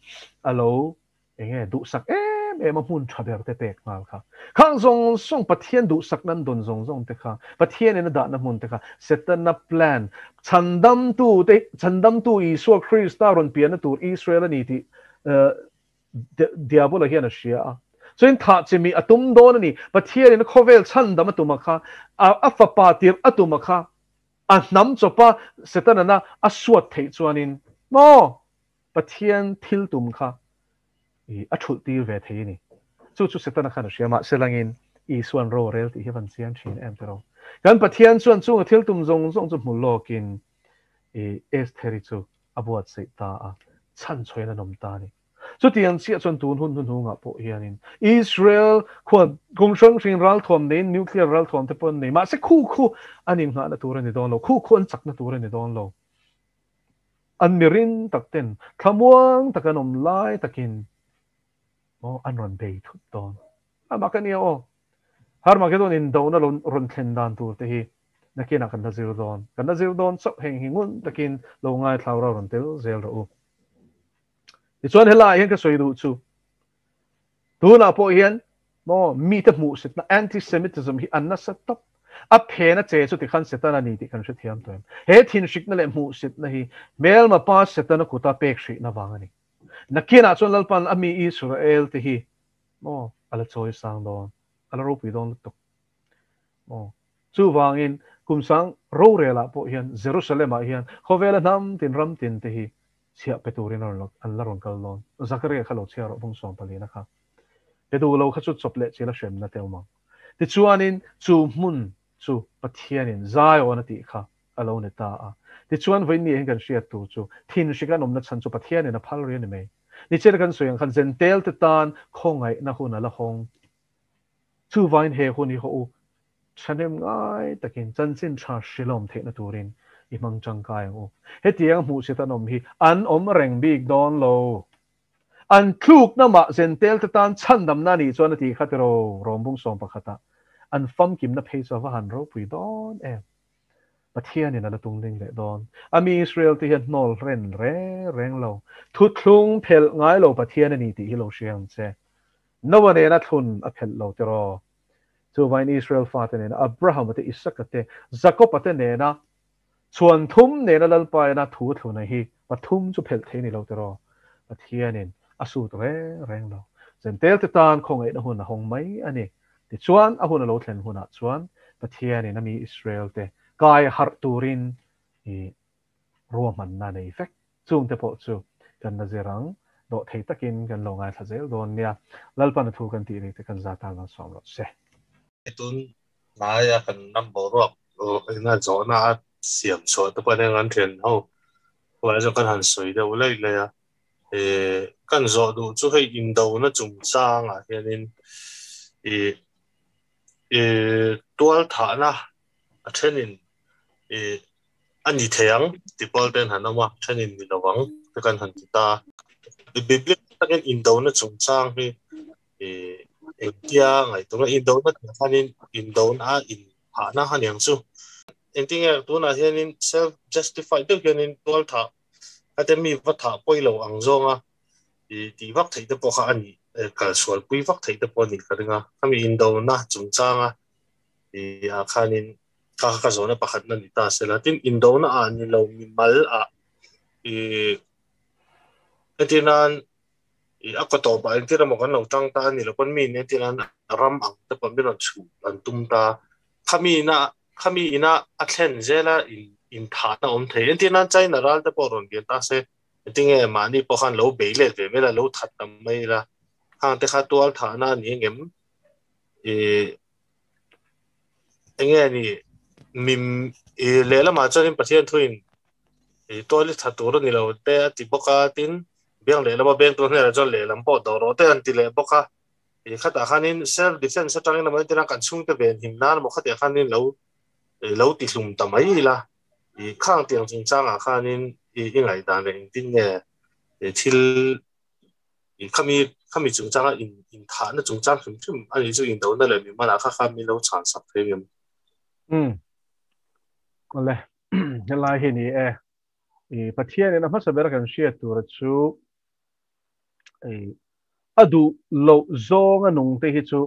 a lo enge duhsak em em a hmun tha ber te pek nghal kha. Khang zawng zawng Pathian duhsak nan dawn zawng zawng te kha, Pathianin a dahna hmun te kha Setana plan chhandamtu te chhandamtu Isua Krista rawn pianna tur Israel a ni tih Diabola hian a hria a. Chuan thah chi mi a tum dawn a ni. Pathianin khawvel chhandam a tum a kha, a fapa tirh a tum a kha, a hnam chawpa Setana a suat theih chuanin maw Pathian thil tum kha a thulh tir ve thei a ni. Chu chu Setana khan a hria mahse langin Isuan ro a rel tih hi a van chiang thin em tiraw. Kan Pathian chuan chunga thil tum zawng zawng chu hmu lawkin Estheri chu a buatsaih ta a, chhan chhuain an awm ta a ni. Chutiang chiah chuan tun hun hnuhnungah pawh hianin Israel khuan kum hrang hrang ralthuam neiin nuclear ralthuam te pawh an nei. Mahse khu khu an innghahna tur a ni dawn lo, khu khu an chakna tur a ni dawn lo. An mirin tak ten thlamuang tak an awm lai takin aw an rawn bei thut dawn. A mak a nia aw. Harmagedon indona rawn thlen dan tur te hi nakinah kan la zir dawn. Kan la zir dawn chauh heng hi ngun takin lo ngaithlau rau rawn tel zel rawh u. Tichuan helaiah hian ka sawi duh chu tunah pawh hian maw mite hmuhsitna anti-Semitism hi an nasa tawp. A phena che chu tikhan Setana ni tih kan hrethiam tawh em? He thinhrikna leh hmuhsitna hi hmelma pa Setana kuta pek hrihna vang a ni. Nakinah chuan Lalpan a mi Israel te hi maw a la chawi sang dawn, a la ropui dawn lutuk maw. Chuvangin kum sang rorelah pawh hian Jerusalem-ah hian khawvela hnam tin ram tin te hi chhiah pe turin an la rawn kal dawn. Zakaria kha lo chhiar rawh bung 14 kha. Pe duh lo kha chu chawp leh chil a hremna te awm ang. Tichuanin chu hmun chu Pathianin Zion a tih kha a lo ni ta a. Tichuan vawiin hian kan hriat tur chu thinhrik an awmna chhan chu Pathianin a phal rih a ni mai. Nichina kan sawi ang khan Zentel te tan khawngaihna hun a la hawng. Chuvangin he hun hi haw u thahnem ngai takin chanchin tha hrilawm theihna turin i hmang tangkai ang u. Hetiang hmuhsit an awm hi an awm reng bik dawn lo. An tlukna mah Zentel te tan chhandamna a nih chuan a ti kha tiraw Rawmbung sawm pakhatah an famkimna phei chu a va han ropui dawn em. Pathianin a la tung ding leh dawn. A mi Israel te hian hnawl ren reng reng lo. Thuthlung phelh ngai lo Pathian a ni tih hi lo hria ang che. Noah nena thlun a phelh lo tiraw. Chuvain Israel fate nena Abraham-a te, Isaka te, Jakob-a te nena chhuan thum nena Lalpaina thu thluna hi pathum chu phelh thei ni lo tiraw. Pathianin a sut reng reng lo. Zentel te tan khawngaihna hun a hawng mai a ni. Tichuan a hun a lo thlen hunah chuan Pathianin a mi Israel te kai harh turin i ruahmanna nei vek. Chungte pawh chu kan la zir ang, dawh thei takin kan lo ngaithla zel dawn nia. Lalpan a thu kan tih ri te kan za tan malsawm rawh se. Tun hnaia kan ram boruak ina zawhna a siam chhuah te pawh hian kan thian ho huai chu kan han sawi deuh laih laih a. Kan zawh duh chu hei indona chungchangah hianin ih tual thahna a thenin ih a ni thei ang ti pawl ten han awm a, thenin ni lo ang te kan han ti ta. Biblia takin indona chungchang hi ih engtia ngaihtuah indona tih khanin indona a inphahna a niang chu. Engtinge tunah hianin self justified deuh hianin tual thah ate mi va thah pawi lo ang zawnga ih tih vak theih te pawh kha a ni kal sual pui vak theih te pawh a nih ka ring a. Khami indona chungchanga ih ah khanin kha ka zawhna pakhat na ni ta sela. Tin indona ah ni lo mimal ah ih entir nan ih a kaw tawpah entir emaw kan lo tang ta a ni lo pawn mi in entir nan ram ang te pawh min rawn chhuh an tum ta. Khami ina khami ina a thlen zela in inthahna awm thei. Entir nan China ral te pawh rawn lian ta se entinge mahni pawh khan lo bei let ve mai la lo that tam mai la hang te kha tual thahna a ni engem ih enge ni mim ih lehlamah chuanin Pathian thuin ih tual i that tur a ni lo te a ti bawk a tin biang lehlama beng tur hnenah chuan lehlam pawh dawh rawh te an ti leh bawk a ih khatah khanin self defense atangin emaw entirna kan chhungte ven him nan emaw khatiang khanin lo lo ti hlum ta mai ila ih khang tiang chungchangah khanin ih i ngaihdan leh engtin nge thil ih khami khami chungchanga in inthahna chungchang hrim hrim a nih chu indona leh mimal ah kha kha min lo chhan sak thei em? Umm awle helai hi ni e ih Pathian in a hmasa ber kan hriat tura chu ih a duh loh zawnga nung te hi chu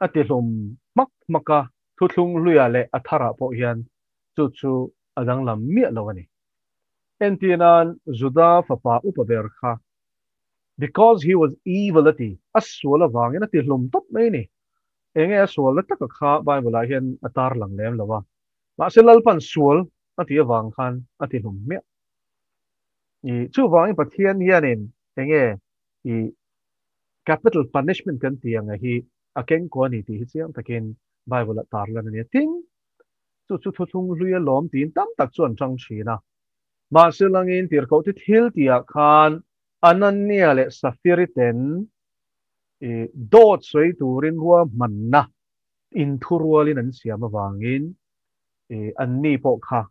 a ti hlum hmak hmak a, thuthlung hluiah leh a tharah pawh hian chu chu a danglam miah lo a ni. Entirnan Juda fapa upa ber kha because he was evil a ti, a sual avangin a ti hlum tawp mai a ni. Enge a sual na taka kha Bible ah hian a tarlang lem lo a, mahse Lalpan sual a tih avang khan a ti hlum hmiah. I chuvangin Pathian hianin enge i capital punishment kan tih ang hi a keng ko a ni tih hi chiang takin Bible ah tarlan a ni a. Tin, chu chu thuthlung hlui a lawm tiin tam tak chu an tang thin a. Mahse langin tirhkoh te thil tihah khan Anania leh Safiri ten i dawt sawi turin ruahmanna inthurualin an siam avangin i anni pawh kha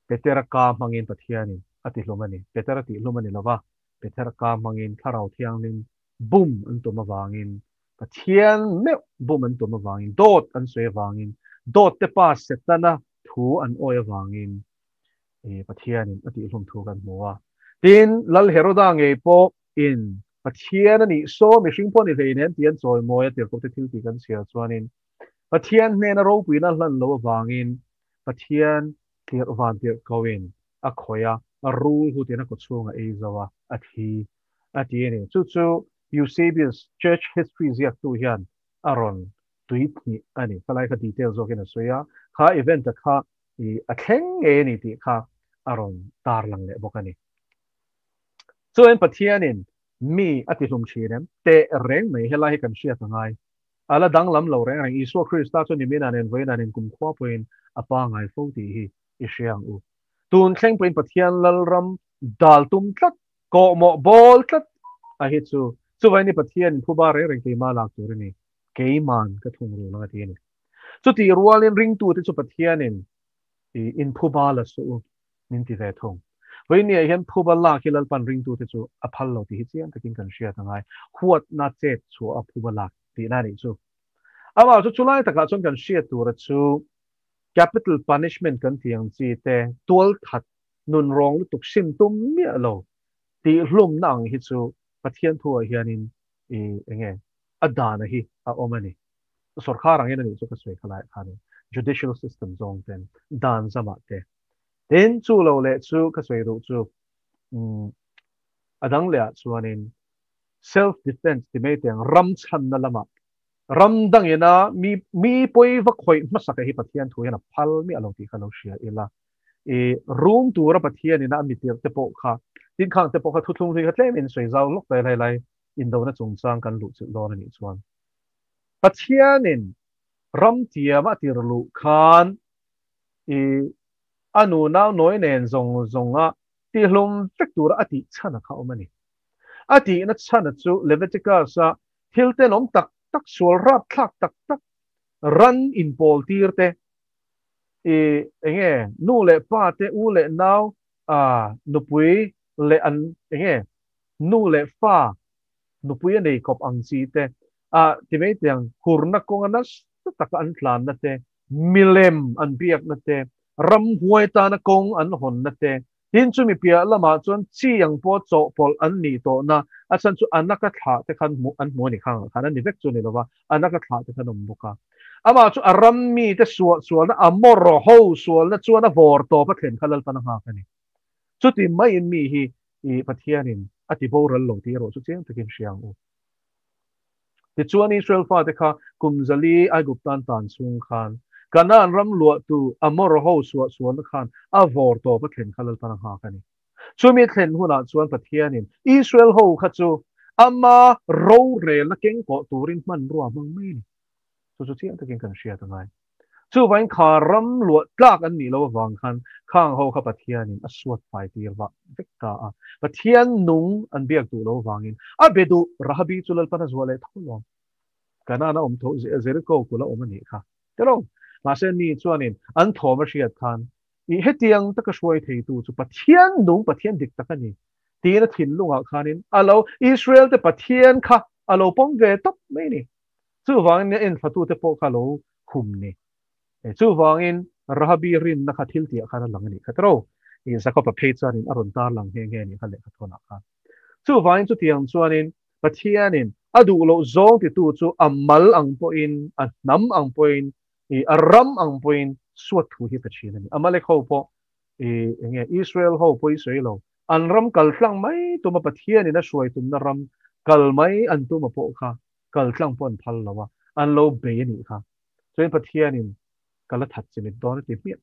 Petera ka hmangin Pathianin a tihlum a ni. Petera tihlum a ni lova, Petera ka hmangin Thlarau Thianghlim bum an tum avangin, Pathian meuh bum an tum avangin, dawt an sawi avangin, dawt te pa Setana thu an awi avangin Pathianin a tihlum thu kan hmu a. Tin, Lal Heroda ngei pawh in Pathian a nih saw mihring pawh ni hleinem tih an chawimawi a tirhkoh te thil tih kan chhiar chuanin Pathian hnena ropuina hlan lo avangin Pathian tirh van tirh koin a khawih a, a rul hutin a kawchhung a ei zo a, a thi a ti a ni. Chu chu Eusebius, Church History ziaktu hian a rawn tuithnih a ni. Khalai kha detail zawkin a sawi a, kha event-a kha a thleng ngei a ni tih kha a rawn tarlang leh bawk a ni. Chuan Pathianin Mi a tihlum thin em? Teh reng mai helai hi kan hriat a ngai. A la danglam lo reng reng. Isua Krista chu nimin nen vawiin nen kumkhua pawhin a pangai fo tih hi i hria ang u. Tun thleng pawhin Pathian Lalram dal tum tlat, kawhmawh bawl tlat a hi chu chuvai ni Pathian in phuba reng reng keimah lak tur a ni. Keiman ka thung rul ang a ti a ni. Chutih rualin ringtute chu Pathianin in phuba la suh u min ti ve thung. Vawinia hian phuba lak hi Lalpan ringtute chu a phal lo tih hi chiang takin kan hriat a ngai. Huatna chet chhuah a phuba lak tihna a nih chu. Amah chu chulai takah chuan kan hriat tura chu capital punishment kan tih ang chi te, tual that nun rawng lutuk sim tum miah lo tih hlumna ang hi chu Pathian thuah hianin i enge a dana hi a awm a ni. Sorkar angin a nih chu ka sawi khalai khanin judicial system zawng ten dan zamah te. Tin, chu lo leh chu ka sawi duh chu a dang lehah chuanin self defense ti mai teng ram chhanna lamah ram dangina mi mi pawi va khawih hmasaka hi Pathian thu hian a phal miah lo tih kha lo hria ila. I rum tura Pathian ina a mitir te pawh kha tin khang te pawh kha thuthlung hlui kha tlemin sawi zau lawk lai lai lai indona chungchang kan luh chilh dawn a nih chuan Pathianin ram tiam a tir luh khan i a nu nau nawi nen zawng zawnga tihlum vek tura a tih chhan a kha awm a ni. A tihna chhan a chu Leviticus a thil tenawm tak tak sual rap thlak tak tak ran inpawl tir te i enge nu leh pa te u leh nau a nupui leh an enge nu leh fa nupui a nei kawp ang chi te a ti mai tiang hurna kawnga nasa taka an tlanna te milem an biakna te ram huai tana kawng an hawnna te tin chu mi piah lamah chuan chi ang pawh chawhpawlh an nih tawhna a chhan chu anaka thlah te khan hmu an hmu a ni khang khan an ni vek chu ni lova anaka thlah te khan awm bawk a amah chu a ram mi te suah sualna a mawr ho sualna chuan a vawr tawp a thlen kha Lalpan a nghak a ni. Chuti maiin mi hi i Pathianin a ti boral lo tih erawh chu chiang takin hria ang u. Tichuan Israel fate kha kum zali Aiguptan tan chhung khan Kanaan ram luahtu Amor ho suah sualna khan a vawr tawp a thlen kha Lalpan a nghak a ni. Chumi thlen hunah chuan Pathianin Israel ho kha chu ama rorelna keng kawh turin hmanrua hmang mai a ni. Chu chu chiang takin kan hriat a ngai. Chuvain kha ram luah tlak an nih lo avang khan khang ho kha Pathianin a suat fai tir vah vek ta a. Pathian nung an biak duh lo avangin a be duh Rahabi chu Lalpan a zuah leh tho lawm. Kanaan a awm tho Jericho kul a awm a nih kha. Tilo. Mahse mi chuanin an thawm a hriat khan i hetiang taka hruai theitu chu Pathian nung Pathian dik tak a ni tiin a thinlungah khanin a lo Israel te Pathian kha a lo pawm ve tawp mai ni. Chuvangin a enthlatu te pawh kha lo hum ni. Chuvangin Rahabi rinna kha thil tihah khan a lang a nih kha tiro. Jakob-a phei chuanin a rawn tar lang nghe nghe a nih kha lehkha thawnah khan. Chuvangin chutiang chuanin Pathianin a duh loh zawng titu chu a mal ang pawhin, a hnam ang pawhin, a ram ang pawhin suat thu hi ka thin a ni. Amalek ho pawh enge Israel ho pawh i sawi lo. An ram kal tlang mai tuma Pathianin a hruai tumna ram kal mai an tuma pawh kha kal tlang pawh an phal lo a, an lo bei a nih kha. Chuan Pathianin ka la that chimit dawn a ti hmiah.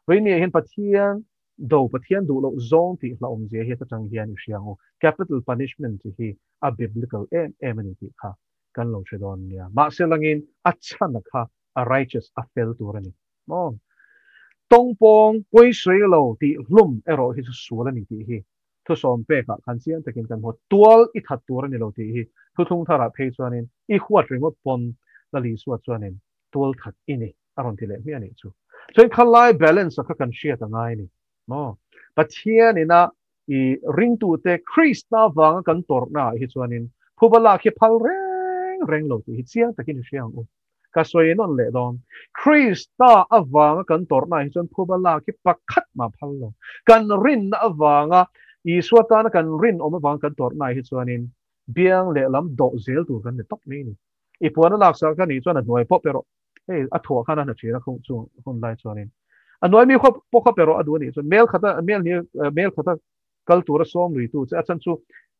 Vawinia hian Pathian do, Pathian duh loh zawng tih hlauhawm zia hi atang hian i hria ang u. Capital punishment chi hi a biblical em em a ni tih kha kan lo hre dawn nia. Mahse langin a chhan a kha a righteous, a fel tur a ni. Maw? Tawngpawng pawi sawi lo tih hlum erawh hi chu sual a ni tih hi thu sawm pekah khan chiang takin kan hmu. Tual i that tur a ni lo tih hi thuthlung tharah phei chuanin i huat ringawt pawn Lal Isua chuanin tual that i ni a rawn ti leh hmiah a nih chu. Chuan khalai balance a kha kan hriat a ngai a ni maw? Pathian ina i ringtute Krista vanga kan tawrhna ah hi chuanin phuba lak hi phal reng reng lo tih hi chiang takin i hria ang u. Ka sawi nawn leh dawn. Krista avanga kan tawrhna hi chuan phuba lak hi pakhat mah phal lo. Kan rinna avanga Isua tana kan rin awm avanga kan tawrhna hi chuanin biang lehlam dawh zel tur kan ni tawp mai ni. I puan a lak sak ka nih chuan a hnuai pawh pe rawh. Hei a thuah khan a hna thin a khung chung hun lai chuanin a hnuai mi khaw pawh kha pe rawh a duh a nih chuan mel khata mel ni mel khata kal tura sawm lui tu che a chan chu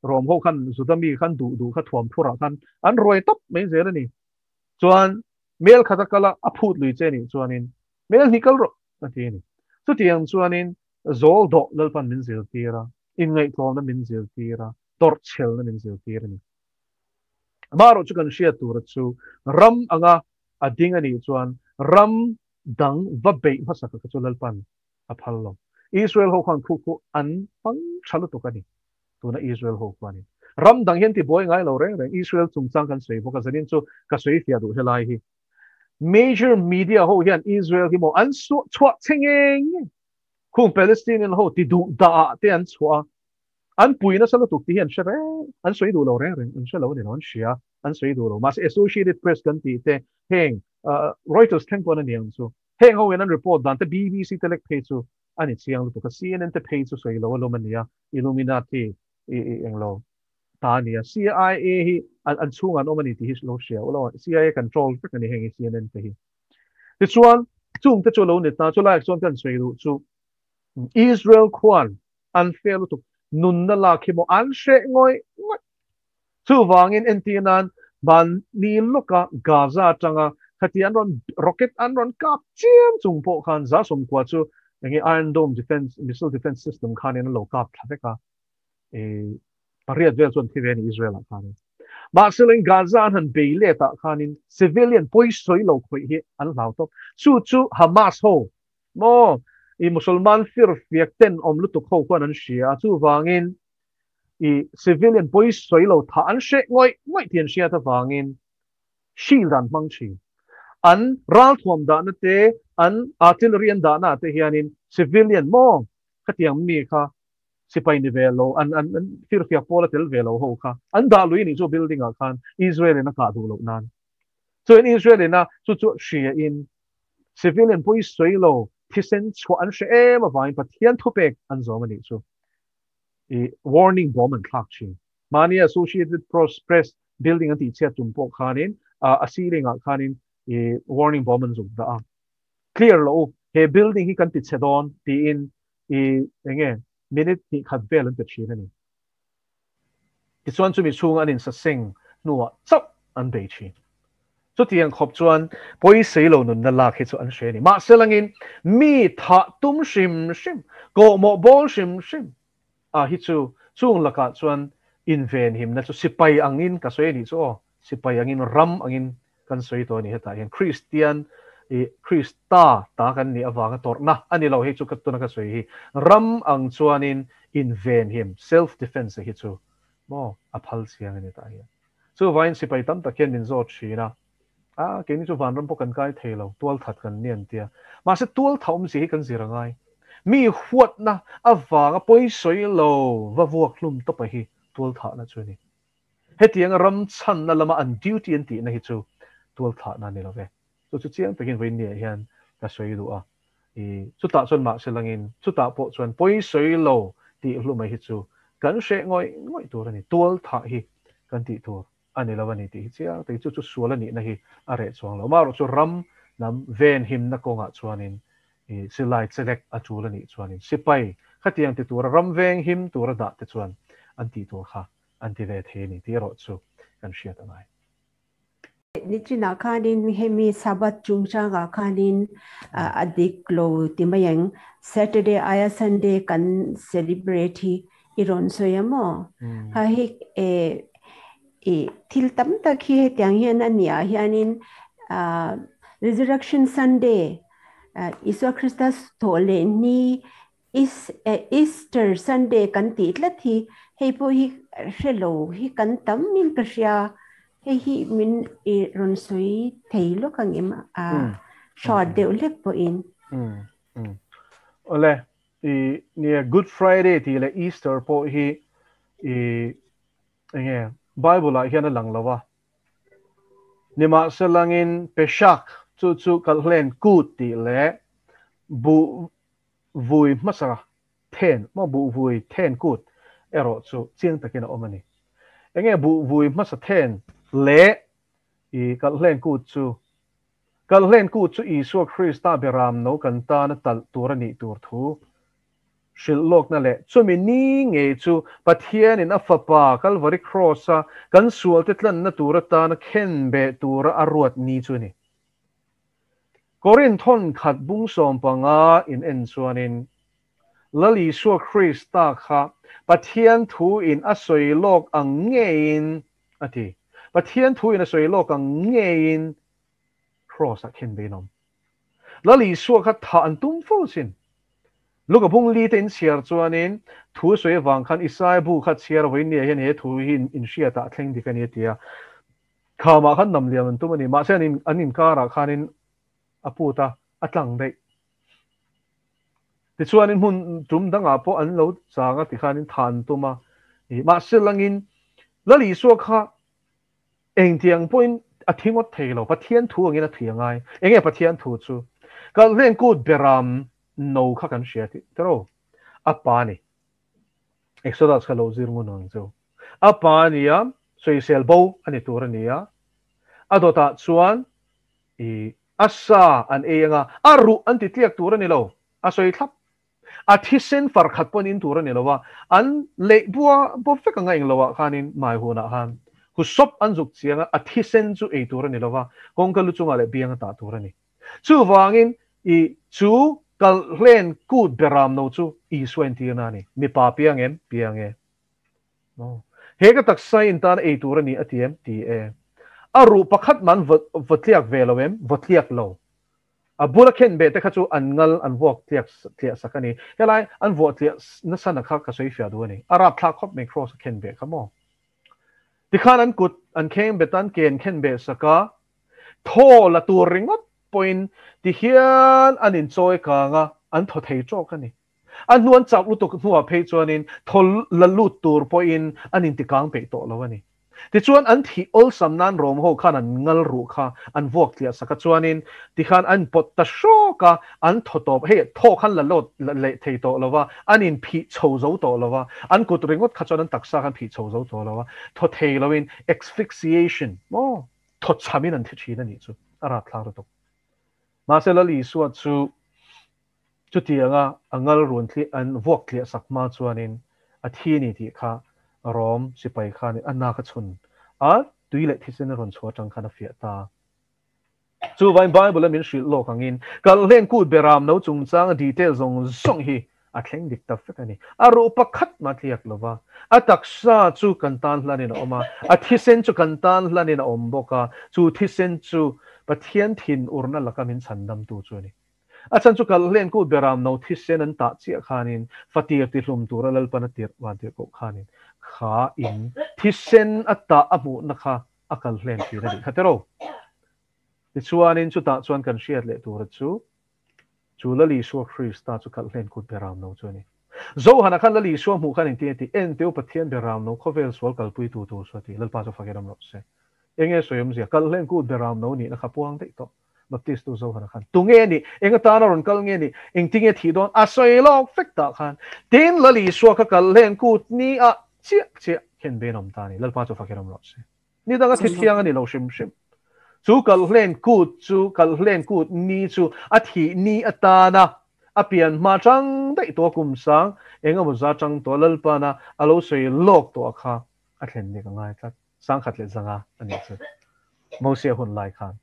Rom ho khan Juda mi khan duh duh kha thuam phurah khan an ruai tawp mai zel a ni. Chuan mel khata kala a phut lui che nih chuanin mel hnih kal rawh a ti a ni. Chutiang chuanin zawl dawh Lalpan min zirtir a, inngaihtlawmna min zirtir a, Torh chhel na min zirtir a ni. Amaherawhchu kan hriat tura chu ram anga a ding a nih chuan ram dang va beih hmasa kha chu Lalpan a phal lo. Israel ho khan khu khu an hmang tha lutuk a ni. Tuna Israel ho khuanin ram dang hian tibuai ngai lo reng reng Israel chungchang kan sawi bawk a, zanin chu ka sawi fiah duh helai hi. Major media ho hian Israel hi maw an chhuah che nge nge. Khung Palestinian ho ti duh dah ah te an chhuah a, an pui nasa lutuk tih hi an hre reng, an sawi duh lo reng reng, an hre lo a ni lo, an hria, an sawi duh lo. Mahse Associated Press kan tih te heng Reuters thleng pawn a ni ang chu. Heng ho in an report dan te BBC te lek phei chu a ni chiang lutuk a, CNN te phei chu sawi lo alawm a nia, Illuminati i englo ta a nia, CIA hi an chhungah an awm a ni tih hi lo hria ula, CIA control vek a ni heng hi CNN te hi. Tichuan chung te chu lo ni ta, chulaiah chuan kan sawi duh chu Israel khuan an fair lutuk nunna lak hi maw an hreh ngawih ngawih. Chuvangin entir nan mahni lawka Gaza atanga khati an rawn rocket an rawn kap chiam chung pawh khan za sawmkua chu enge Iron Dome defense missile defense system khanin an lo kap thla vek a, e pariat vel chuan thi ve a ni Israel ah khanin. Mahse Gaza an han bei let ah khanin civilian pawisawi lo khawih hi an hlau tawp. Chu chu Hamas ho maw i Musalman fir fiak ten awm lutuk ho khuan an hria a, chuvangin i civilian pawisawi lo thah an hreh ngawih ngawih tih an hriat avangin shield an hmang thin. An ralthuam dahna te, an artillery an dahna ah te hianin civilian maw khatiang mi kha sipai ni ve lo, an an an firfiak pawl a tel ve lo ho kha an dah lui nih chu building ah khan Israel in a kah duh loh nan. Chuan Israel in a chu chu hria in civilian pawisawi lo thisen chhuah an hre em avangin Pathian thupek an zawm a nih chu. I warning bomb an thlak thin. Mahni Associated Press building an tihchhiat tum pawh khanin a ceiling ah khanin i warning bomb an zuk dah a. Clear lo u, he building hi kan tichhe dawn tiin i enge minute hnih khat vel an pe thin a ni. Tichuan chumi chhunga an insaseng hnuah chauh an bei thin. Chutiang khawp chuan pawisei lo nunna lak hi chu an hre a ni. Mahse langin mi thah tum hrim hrim, kawhmawh bawl hrim hrim ah hi chu chung lakah chuan invenhimna chu sipai angin ka sawi a nih chu aw, sipai angin ram angin kan sawi tawh a ni hetah hian Kristian i Krista ta kan nih avanga tawrhna a ni lo hei chu ka tuna ka sawi hi ram ang chuanin invenhim, self defence hi chu maw a phal chiang a ni tah hian. Chuvangin sipai tam tak hian min zawt thin a, a keini chu vanram pawh kan kai thei lo, tualthat kan ni an tia. Mahse tualtha awmzia hi kan zir a ngai. Mi huatna avanga pawisawi lo va vuak hlum tawpa hi tualthahna chu a ni. Hetianga ram chhanna lama an duty an tihna hi chu tualthahna a ni lo ve. Chu chu chiang takin vawiin niah hian ka sawi duh a. I chutah chuan mahse langin chutah pawh chuan pawisawi lo tih hlumai hi chu kan hreh ngawih ngawih tur a ni. Tualthah hi kan tih tur a ni lo a ni tih hi chiang takin chu chu sual a nihna hi a reh chuang lo. Amaherawh chu ram lam venhimna kawngah chuanin i silai chelek a tul a nih chuanin sipai khatiang ti tura ram venghim tura dah te chuan an tih tur kha an ti ve thei a ni tih erawh chu kan hriat a ngai. Nichinah khanin hemi Sabbath chungchangah khanin a dik lo ti mai ang. Saturday aia Sunday kan celebrate hi i rawn sawi a maw? Kha hi i thil tam tak hi hetiang hian a nih ah hianin Resurrection Sunday Isua Krista thawh leh ni Easter Sunday kan tih tlat hi hei pawh hi hre lo hi kan tam in ka hria. Hei hi min i rawn sawi thei lawk ang em a short deuh hlek pawhin. Awle, i nia Good Friday tih leh Easter pawh hi i enge Bible ah hian a lang lo a. Nimahselangin Pesach chu chu kalhlen kut tih leh buh Vui hmasa then maw buh vui then kut erawh chu chiang takin a awm a ni. Enge buh vui hmasa then leh i kalhlen kut chu? Kalhlen kut chu Isua Krista beram no kan tana talh tur a nih tur thu hrilh lawkna leh chumi ni ngei chu Pathianin a Fapa Kalvari Kraws-a kan sualte tlanna tur atana khenbeh tura a ruat ni chu a ni. Korinth thawn khat bung 15 in en chuanin, Lal Isua Krista kha Pathian thu in a sawi lawk ang ngeiin a ti. Pathian thu in a sawi lawk ang ngeiin Kraws ah khen bein a awm. Lal Isua kha thah an tum fo sin. Luka bung li te in chhiar chuanin thu sawi avang khan Isaia bu kha chhiar vawiin nia hian he thu hi in hriatah a thleng dik a ni a ti a. Khamah khan nam liam an tum a ni. Mahse an inkarah khanin a put a, a tlang daih. Tichuanin hmun tum dangah pawh an lo chang a tikhanin thah an tum a. Mahse langin Lal Isua kha Engtiang pawhin a thi ngawt thei lo, Pathian thu angin a thi a ngai. Enge Pathian thu chu? Kalhlen kut beram no kha kan hria tih tiro? A pa ni. Exodus kha lo zir ngun ang chu. A pa nia sawisel bo a ni tur a ni a. A dawtah chuan i a sa an ei anga a ruh an ti tliak tur a ni lo, a sawi thlap. A thisen far khat pawn in tur a ni lo a, an leih bua bo vek anga eng loah khanin mai hunah khan husawp an zuk chiang a, a thisen chu ei tur a ni lo a, kawngka lu chungah leh biang a tah tur a ni. Chuvangin i chu kalhlen kut beram no chu Isua entirna a ni. Mipa piang em? Piang e. He ka taksa in tan ei tur a ni a ti em? Ti e. A ruh pakhat man vaw tliak ve lo em? Vaw tliak lo. A bula khen beh te kha chu an ngal an vuak tliak tliah sak a ni. Helai an vuah tliah nasa na kha ka sawi fiah duh a ni. A rapthlak khawp mai cross a khen beh kha maw. Tikhan an kut an kheng bet a, an ke an khen beh sak a, thaw la tur ringawt pawhin tihian an inchawi kang a, an thaw thei tawk a ni. A hnu an chak lutuk hnuah phei chuanin thaw la lut tur pawhin an intikang peih tawh lo a ni. Tichuan an thih awlsam nan Rom ho khan an ngal ruh kha an vuak tliah sak a, chuanin tikhan an pawt ta hrawk a, an thaw tawp, hei thaw khan la lawt leh thei tawh lo va, an inphih chho zo tawh lo va, an kut ringawt kha chuan an taksa khan phih chho zo tawh lo va, thaw thei loin asphyxiation maw thaw chhamin an thi thin a nih chu, a rapthlak lutuk. Mahse Lal Isua chu Chutianga a ngal run thli an vuak tliah sak hma chuanin a thi ni tih kha Rom sipai khanin a nak a chhun a, tui leh thisen a rawn chhuah atang khan a fiah ta. Chuvain Bible-a min hrilh lawk angin Kalhlen kut beram no chungchanga detail zawng zawng hi a thleng dik ta vek a ni. A ruh pakhat mah tliak lo va, a taksa chu kan tan hlanin a awm a, a thisen chu kan tan hlanin a awm bawk a, chu thisen chu Pathian thinurna laka min chhandamtu chu a ni. A chhan chu Kalhlen kut beram no thisen an tah chiah khanin fatir tihlum tura Lalpan a tirh van tirh koh khanin kha in thisen a tah a hmuhna kha a kalhlen thin a nih kha tiraw? Tichuanin chutah chuan kan hriat leh tura chu chu Lal Isua Krista chu Kalhlen kut beram no chu a ni. Zohana khan Lal Isua hmuh khan engtin a ti? Enteu Pathian beram no khawvel sual kalpuitu tur chu a ti. Lalpa chu fakin awm rawh se. Enge sawi awmzia? Kalhlen kut beram no nihna kha puang daih tawh. Baptist tu Zohana khan tunge a nih, eng atana rawn kal nge nih, engtinge thih dawn a sawi lawk vek tah khan tin Lal Isua kha kal hlen kut ni ah chiah chiah khen ben awm ta a ni. Lalpa chu fakir awm rawh se. Ni danga thi thiang a ni lo hrim hrim. Chu kal hlen kut chu kal hlen kut ni chu a thih ni atana a pian hma chang daih tawh a kum sang eng emaw za chang tawh Lalpana a lo sawi lawk tawh a kha a thlen nek a ngai tlat. Sangkhat leh zanga a nih chu. Mosia hun lai khan.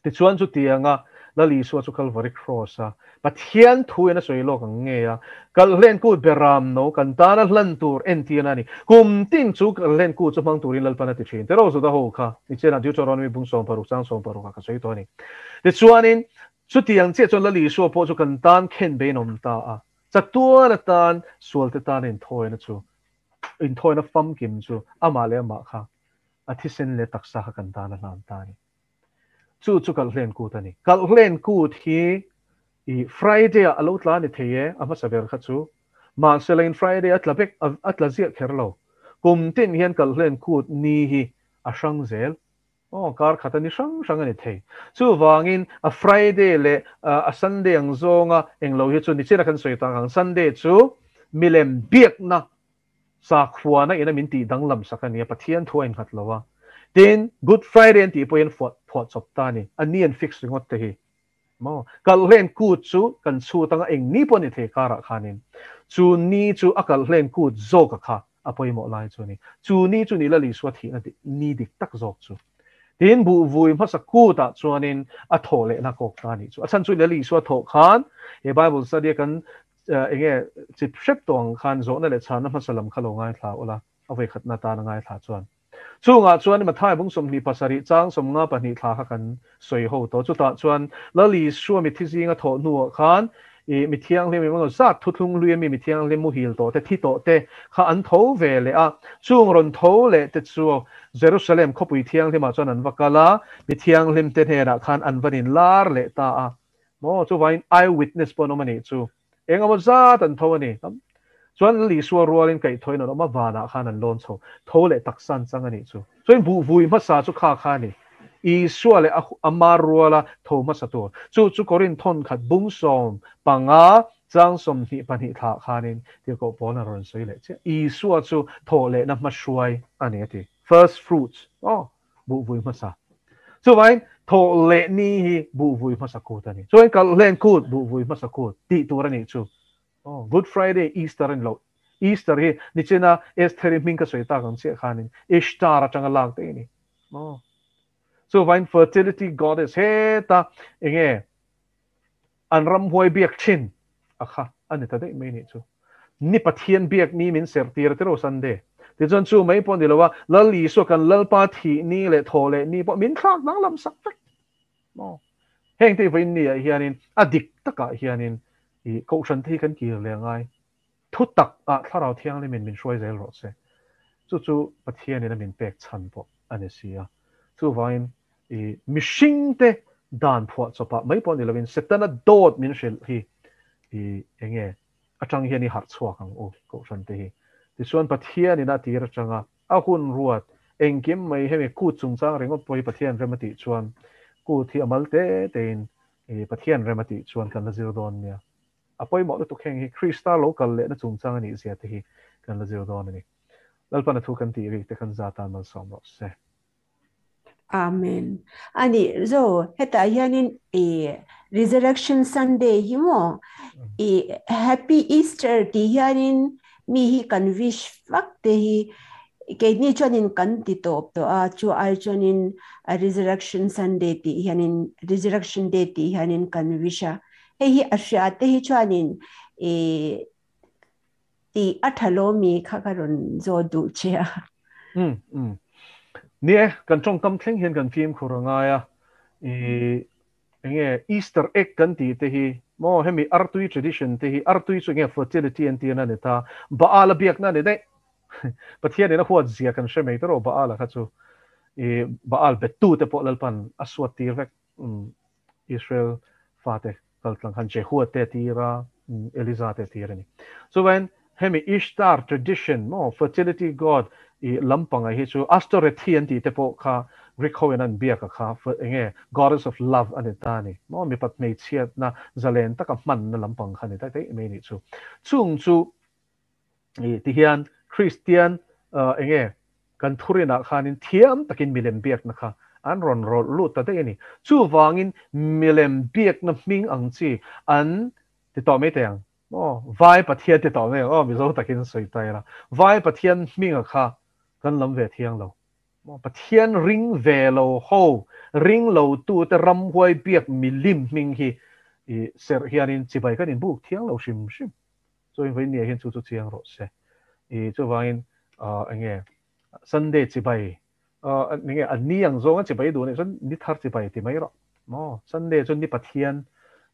Tichuan chutianga Lal Isua chu Calvary Cross a Pathian thu in a sawi lawk ang nge a, Kalhlen kut beram no kan tana hlan tur entirna a ni. Kum tin chu Kalhlen kut chu hmang turin Lalpan a ti thin. Tero Juda ho kha nichenah Deuteronomy bung 16 chang 16 ah ka sawi tawh a ni. Tichuanin chutiang chiah chuan Lal Isua pawh chu kan tan khen bein awm ta a, chatuan atan sualte tan inthawina chu inthawina famkim chu amah leh amah kha a thisen leh taksa kha kan tan a hlan ta a ni. Chu chu Kalhlen Kut a ni. Kalhlen Kut hi i Friday ah a lo tla a ni thei e, a hmasa ber kha chu. Mahse lain Friday a tla vek, a tla ziah kher lo. Kum tin hian Kalhlen Kut ni hi a hrang zel. Aw, kar khat a ni hrang hrang a ni thei. Chuvangin a Friday leh a Sunday ang zawnga englo hi chu nichina kan sawi tak ang, Sunday chu milem biakna Sakhuana ina min tih danglam sak a nia, Pathian thu a innghat lo a. Tin, Good Friday an tih pawhin fuah phuah chawp ta a ni. A ni an fix ringawt te hi. Maw? Kalhlen kut chu kan chhut anga eng ni pawh ni thei karah khanin chu ni chu a kalhlen kut zawka kha a pawimawh lai chu a ni. Chu ni chu ni Lal Isua thihna ni dik tak zawk chu. Tin, buhvui hmasa kutah chuanin a thawh lehna kawk ta a nih chu. A chhan chu Lal Isua thawh khan he Bible study a kan enge chip hrep tawh ang khan zawhna leh chhanna hmasa lam kha lo ngaithla ula, a vawi khatna atana ngaithla chuan. Chungah chuan Mathai bung 27 chang 52 thla kha kan sawi ho tawh. Chutah chuan Lal Isua mithi zinga thawh hnuah khan i mi thianghlim emaw zat thuthlung hlui ami mi thianghlim muhil tawh te, thi tawh te kha an tho ve leh a. Chung rawn tho leh te chu Jerusalem khawpui thianghlimah chuan an va kal a, mi thianghlim te hnenah khan an van inlar leh ta a. Maw chuvangin eye witness pawh an awm a nih chu. Eng emaw zat an tho a ni. Chuan Lal Isua rualin kaihthawhin an awm a, vanah khan an lawn chho. Tho leh taksa an chang a nih chu. Chuan buhvui hmasa chu kha kha a ni. Isua leh a mar ruala tho hmasa tur. Chu chu Korinth thawnkhat bung 15 chang 22 thlah khanin tirhkoh Paul a rawn sawi leh chiah. Isua chu thawh lehna hmahruai a ni a ti. First fruits. Aw, buhvui hmasa. Chuvangin thawh leh ni hi buhvui hmasa kut a ni. Chuan kalhlen kut buhvui hmasa kut tih tur a nih chu. Aw, Good Friday, Easter a ni lo. Easter hi nichina Estheri hming ka sawi tak ang chiah khanin Ishtar atanga lak daih a ni. Aw. Chuvangin fertility goddess heta enge an ramhuai biak thin a kha a ni ta daih mai nih chu. Ni Pathian biak ni min serh tir a tiraw Sunday. Tichuan chu mai pawh ni lo a, Lal Isua kan Lalpa thih ni leh thaw leh ni pawh min thlak danglam sak vek. Maw? Heng te vawiin ni ah hianin a dik takah hianin i kohhran te hi kan kir leh angai. Thu tak ah Thlarau Thianghlimin min hruai zel rawh se. Chu chu Pathianin a min pek chhan pawh a ni si a. Chuvangin i mihring te dan phuah chawpah mai pawh ni lovin Setana dawt min hrilh hi i enge atang hian i harh chhuak ang u kohhran te hi. Tichuan Pathianin a tir atanga a hun ruat engkim mai hemi kut chungchang ringawt pawh hi Pathian rem a tih chuan kut hi a mal te tein i Pathian rem a tih chuan kan la zir dawn nia. A pawimawh lutuk heng hi Krista lo kal lehna chungchang a nih zia te hi kan la zir dawn a ni. Lalpan a thu kan tih rik te khan za tan malsawm rawh se. Amen. Ani zo hetah hianin i Resurrection Sunday hi maw i Happy Easter tih hianin mi hi kan wish vak te hi keini chuanin kan ti tawp tawh a chu ai chuanin Resurrection Sunday tih hianin Resurrection Day tih hianin kan wish a hei hi a hria te hi chuanin i Tih a tha lo mi kha ka rawn zawt duh che a. Umm umm. Ni e, kan tawngkam thleng hian kan fimkhur a ngai a. I enge Easter egg kan tih te hi maw hemi artui tradition te hi artui chu enge fertility an tirna a ni ta. Baal a biakna a ni daih. Pathianin a huat zia kan hre mai tawh rawh Baal a kha chu. I Baal bettu te pawh Lalpan a suat tir vek. Umm Israel fate kaltlang khan Jehua te a tir a, Eliza te a tir a ni. Chuvain hemi Ishtar tradition maw fertility god i lampanga hi chu Astorethi an tih te pawh kha Greek ho in an biak a kha enge goddess of love a ni ta a ni maw mipat hmeichhiatna zalen taka hmanna lampang kha a ni ta daih mai a nih chu. Chung chu i tihian Kristian enge kan thurinah khanin thiam takin milem biakna kha an rawn rawlh lut ta daih a ni. Chuvangin milem biakna hming ang chi an ti tawh mai thei ang. Aw, Vai Pathian ti tawh mai ang. Aw, Mizo takin sawi ta ila. Vai Pathian hminga kha kan lam ve thiang lo. Pathian ring ve lo ho, ring lo tute ramhuai biak milim hming hi i serh hianin chibai kan inbuk thiang lo hrim hrim. Chuan vawiin nia hian chu chu chiang rawh se. I chuvangin enge Sunday chibai enge a ni ang zawnga chibai duh anih chuan ni thar chibai ti mai rawh. Maw Sunday chuan ni Pathian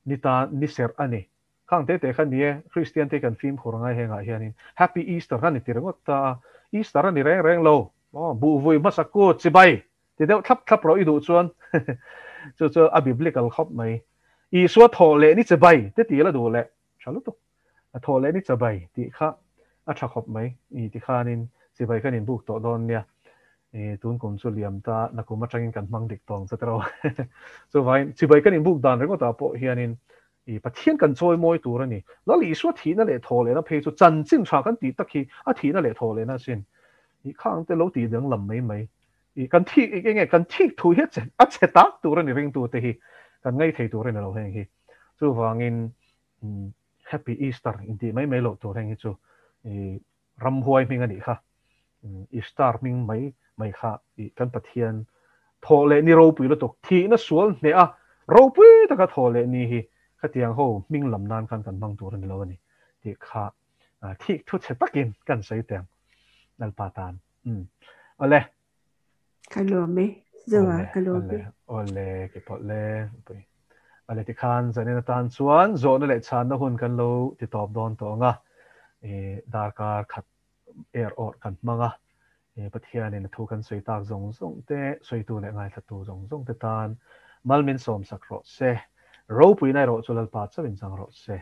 ni ta ni serh a ni. Khang te te kha ni e Kristian te kan fimkhur angai hengah hianin Happy Easter kha ni ti ringawt ta a. Easter a ni reng reng lo. Maw buhvui hmasa kut chibai ti deuh thlap thlap rawh i duh chuan chu chu a biblical khawp mai. Isua thawh leh ni chibai te ti la duh leh. Tha lutuk. A thaw leh ni chabai tih kha a tha khawp mai. I ti khanin chibai kan inbuk tawh dawn nia. I tun kum chu liam ta nakum atangin kan hmang dik tawng che tero. Chuvangin chibai kan inbuk dan ringawtah pawh hianin i Pathian kan chawi mawi tur a ni. Lal Isua thihna leh thaw lehna phei chu chanchin tha kan tih tak hi a thihna leh thaw lehna asin. I khang te lo tih danglam mai mai. I kan thik eng nge kan thik thu hi a che tak tur a ni ringtute hi kan ngaithei tur a ni lo heng hi. Chuvangin Happy Easter intih mai mai loh tur heng hi chu i ramhuai hming a nih kha. Ishtar hming mai mai kha i kan Pathian thawh leh ni ropui lutuk thihna sual hneh a ropui taka thawh leh ni hi khatiang ho hming lam nan khan kan hmang tur a ni lo a ni. Tih kha thik thu chhe takin kan sawi teng Lalpa tan. Um. Awle. Ka lawm e. Zoa ka lawm e. Awle ke pawh le. Pui. Awle tikhan zanin atan chuan zawhna leh chhanna hun kan lo ti tawp dawn tawh ang a. E darkar khat er awrh kan hmang a. E Pathianin a thu kan sawi tak zawng zawng te, sawitu leh ngaithlatu zawng zawng te tan mal min sawm sak rawh se. Ropuina erawh chu Lalpa chauhin chang rawh se.